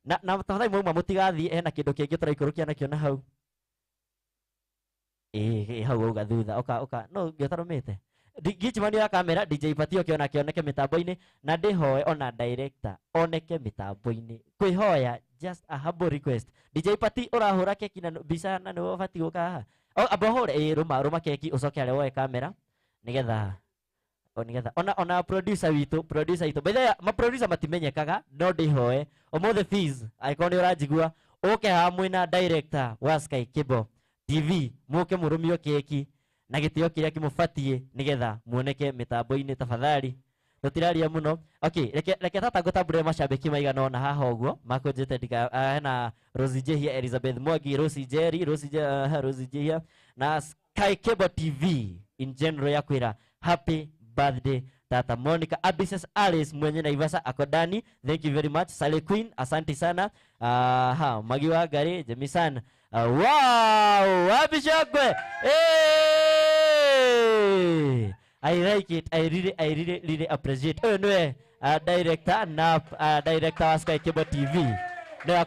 na na tafadhali mwauma mũtigathiĩ hena kĩndũ kĩngĩ tũraikũrũkia nakĩo na hau ĩĩ hau auga thutha ũka ũka no ngĩtarũmĩte Gichimani ya kamera DJ Patio kĩona kĩoneke mĩtambo-inĩ na ndĩhoe ona director oneke mĩtambo-inĩ kwĩhoya just a humble request. DJ Pati ũrahũra keki na mbica na nĩwe ũbatiĩ gũka haha. Amba ũhũre ĩĩ rũma rũma keki ũcoke harĩa woe kamera nĩgetha nĩgetha ona ona producer witũ, producer witũ by the way ma producer matimenyekaga no ndĩhoe ũmũthĩ fees angĩkorwo nĩ ũranjigua ũke haha mwĩna director wa Sky Cable TV mũke mũrũmio keki na gĩtĩo kĩrĩa kĩmũbatiĩ nĩgetha muoneke mĩtambo-inĩ tafadhali. Tũtiraria mũno. Okay, reke reke tata ngũtambũre macambĩki maigana ũna haha ũguo makũnjĩte ndika hena Rosie Jehia, Elizabeth Mwangi, Rosie Jerry, Rosie Rosie Jehia na Sky Cable TV in general ya kwĩra happy birthday Tata Monica. Abises Alice mwenye Naivasha akodani, thank you very much. Sally Queen, asante sana. Aha, Magi wa Gari, Jemisan. Wow, Abishagwe. Hey! I like it. I really, I really, really appreciate. Oh, no, director na director wa Sky Cable TV. No,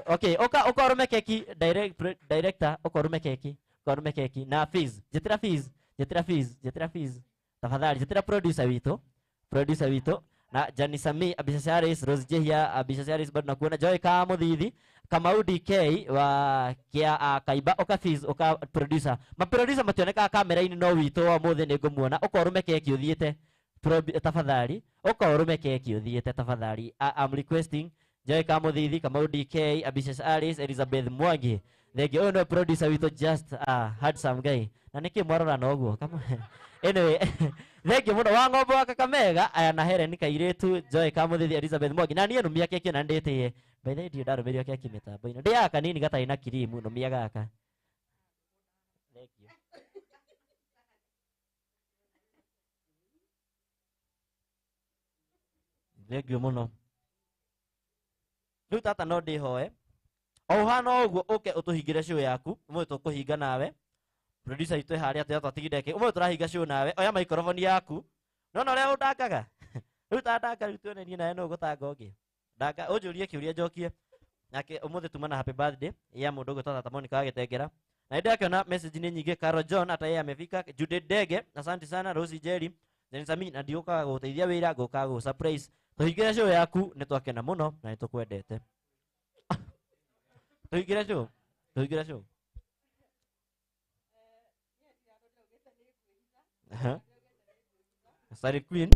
okay, oka oka rume keki direct director oka rume keki, oka rume keki na fees. Jetira fees, jetira fees, jetira fees. Tafadhali jetira producer witũ, producer witũ na Jani Sami, Abisha Harris, Rose Jehia, Abisha Harris bado nakuona Joy Kamuthithi, Kamau DK wa kia Kaiba oka fees oka producer. Ma producer mationeka kamera-inĩ no witũ wa mũthĩ nĩ ngũmuona. Oka ũrũme keki ũthiĩte tafadhali, oka ũrũme keki ũthiĩte tafadhali. I'm requesting Joy Kamuthithi, Kamau DK, Abisha Harris, Elizabeth Mwangi. Thank you. Oh no, producer witũ just handsome guy. Na nĩkĩ mwarora na ũguo? Come on. Anyway, thank you mũno wa ng'ombe wa Kakamega aya na Helen Kairĩtu, Joy Kamuthithi, Elizabeth Mwangi. Na niĩ numia keki na ndĩtĩe. By the way ndirĩ ndarũmĩrio keki mĩtambo-inĩ. Ndĩaga kanini gatarĩ na kirimu, numia gaka. Thank you. Thank you mũno. Rĩu tata no ndĩhoe o ũhana ũguo ũke ũtũhingĩre show yaku ũmũthĩ tũkũhinga nawe. Producer itũ harĩa tũrĩa twatigire kĩ ũmũthĩ tũrahinga show nawe. Oya microphone yaku nona ũrĩa ũndangaga rĩu ta ndanga rĩu tuone niĩ nawe nũ ũgũtanga ũngĩ ndanga ũnjũrie kĩũria njokie nake ũmũthĩ tuma na happy birthday ya mũndũ ũgwĩtwo Tata Monica wa Gĩtengera. Na nĩndakĩona message nĩ nyingĩ. Carol John ata yeye amefika, Judith Ndege asante sana, Rosie Jerry, Jane na ndiũkaga gũgũteithia wĩra ngũkaga gũgũ surprise. Tũhingĩre show yaku nĩ twakena mũno na nĩ tũkwendete. Tũhingĩre show, tũhingĩre show. Aha. Sorry Queen.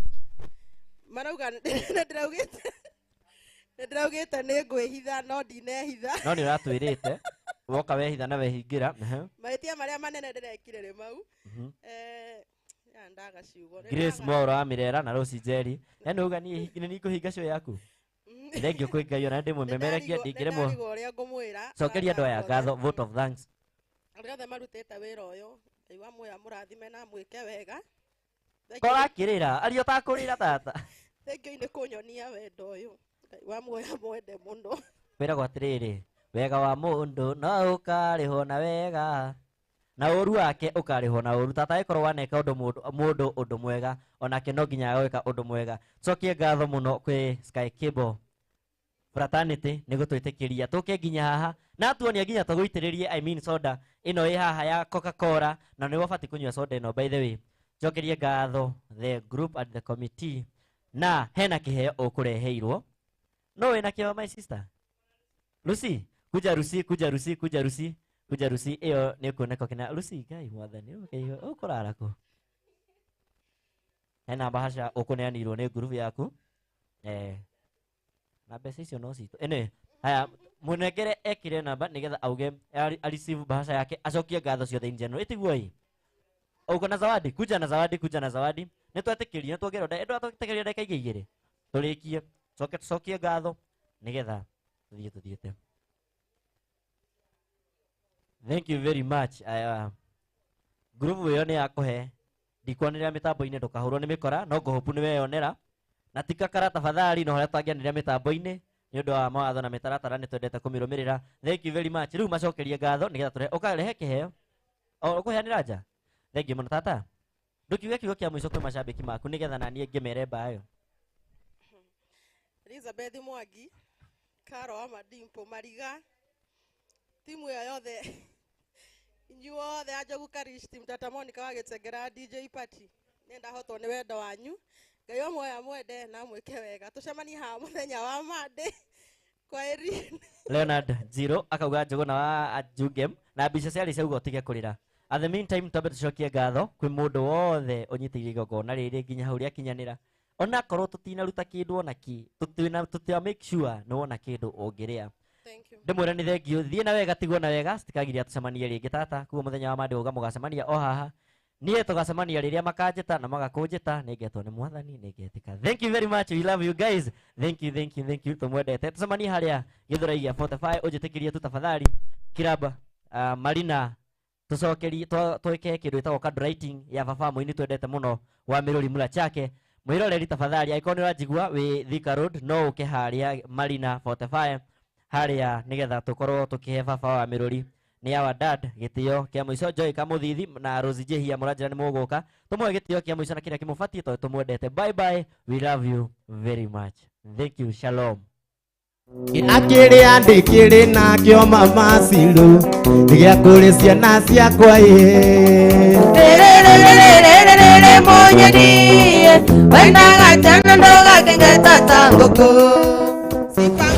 Marauga nĩ ndĩraugĩte nĩ ngwĩhitha no ndinehitha. No nĩ ũratwĩrĩte woka wehitha na wehingĩra. Mahĩtia marĩa manene ndĩrekire rĩ mau. Ya ndaga ciugo. Grace Mwaura wa Mirera na Rosie Jerry. Yaani uga niĩ nĩ ngũhinga show yaku. Thank you kwĩ Ngai ona ndĩ mũmemerekia ndingĩremwo. Nĩndarigwo ũrĩa ngũmwĩra. Cokeria andũ aya ngatho, vote of thanks. Arĩa othe marutĩte wĩra ũyũ Ngai wa muoyo amũrathime na amwĩke wega. Kora akĩrĩra aria ũtakũrĩra tata. Thank you nĩ kũnyonia wendo ũyũ. Ngai wa muoyo amwende mũno. Kwĩragwo atĩrĩrĩ, wega wa mũndũ no ũkarĩhwo na wega. Na ũru wake ũkarĩhwo na ũru. Tata ĩkorwo waneka ũndũ mũndũ ũndũ mwega, onake no nginya agwĩka ũndũ mwega. Cokie ngatho mũno kwĩ Sky Cable fraternity nĩ gũtwĩtĩkĩria tũke nginya haha na tuonia nginya tũgũitĩrĩrie, I mean soda ĩno ĩ haha ya Coca-Cola, na nĩ wabatiĩ kũnyua soda ĩno. By the way, njokerie ngatho the group and the committee, na hena kĩheo ũkũreheirwo no wĩna kĩo, my sister Lucy. Kuja Lucy, kuja Lucy, kuja Lucy, kuja Lucy. Ĩyo nĩ kuoneka kĩna Lucy. Ngai mwathani, ũkũrara kũ? Hena bahasha ũkũneanirwo nĩ ngurubu yaku, na mbeca icio no citũ ĩnĩ. Haya, mũnengere ekire namba nĩgetha auge a receive bahasha yake, acokie ngatho ciothe in general. Ĩtiguo ĩ uko na zawadi? Kuja na zawadi, kuja na zawadi. Nĩ twetĩkĩrio, nĩ tuongerwo, twetĩkĩrio ndagĩka ingĩ igĩrĩ tũrĩkie, coke tũcokie ngatho nĩgetha tũthiĩ tũthiĩte. Thank you very much. Aya, ngurubu ĩyo nĩ yakũhe. Ndikwanĩrĩra mĩtambo-inĩ ndũkahũrwo nĩ mĩkora, no ngũhũpu nĩ weyonera na tikakara tafadhali, no harĩa tũtangĩanĩrĩra mĩtambo-inĩ nĩ ũndũ wa mawatho na mĩtaratara nĩ twendete kũmĩrũmĩrĩra. Thank you very much. Rĩu macokerie ngatho nĩgetha tũrehe ũkarehe kĩheo o ũkũheanĩra nja. Thank you mũno tata. Ndũkiuge kiugo kĩa mũico kwĩ macambĩki maku nĩgetha naniĩ ngĩmere mbayo. Elizabeth Mwangi, Karo wa Madimpo, Mariga, timu ĩyo yothe, inyuothe a Njogu Karish team, Tata Monica wa Gĩtengera, DJ Party, nĩ ndahotwo nĩ wendo wanyu. Ngai o muoya mwende na mwĩke wega. Tũcemanie haha mũthenya wa Monday. Kwaheri. Leonard Zero akauga Njũgũna wa Jugem na mbica ciarĩ ciauga ũtige kũrĩra. At the meantime, twambe tũcokie ngatho kwĩ mũndũ wothe ũnyitĩrĩire igongona rĩrĩ nginya hau rĩakinyanĩra, onakorwo tũtinaruta kĩndũ ona kĩ, tũtĩa make sure nĩ wona kĩndũ ũngĩrĩa. Thank you. Ndĩmwĩre nĩ thank you. Thiĩ na wega, tigwo na wega, citikagiria tũcemanie rĩngĩ tata. Kuo mũthenya wa Monday ũga mũgacemania o haha, niĩ tũgacemania rĩrĩa makanjĩta na magakũnjĩta. Nĩngetwo nĩ mwathani, nĩngetĩka. Thank you very much, we love you guys. Thank you, thank you, thank you. Tũmwendete. Tũcemanie harĩa Gĩthũrai gĩa 45. Ũnjĩtĩkĩrie tu tafadhali kiraba Marina tũcokerie twĩke kĩndũ gĩtagwo card writing ya baba mũini twendete mũno wa Mĩrũri Mura Chake. Mwĩroreri tafadhali, angĩkorwo nĩ ũranjigua wĩ Thika Road, no ũke harĩa Marina 45 harĩa nĩgetha tũkorwo tũkĩhe baba wa Mĩrũri, nĩ our dad, gĩtĩo kĩa mũico. Joy Kamũthithi na Rose Jehia, mũranjĩra nĩ mũgũka tũmũhe gĩtĩo kĩa mũico na kĩrĩa kĩmũbatiĩ tondũ tũmwendete. Bye bye, we love you very much. Thank you, shalom. Akĩrĩa ndĩkĩrĩ nakĩo mama Ciru gĩa kũrĩ ciana ciakwa ĩ. Rĩrĩrĩrĩrĩrĩrĩ mũnyeni wendaga tena ndũgakenge tata ngũkũ. Sipa.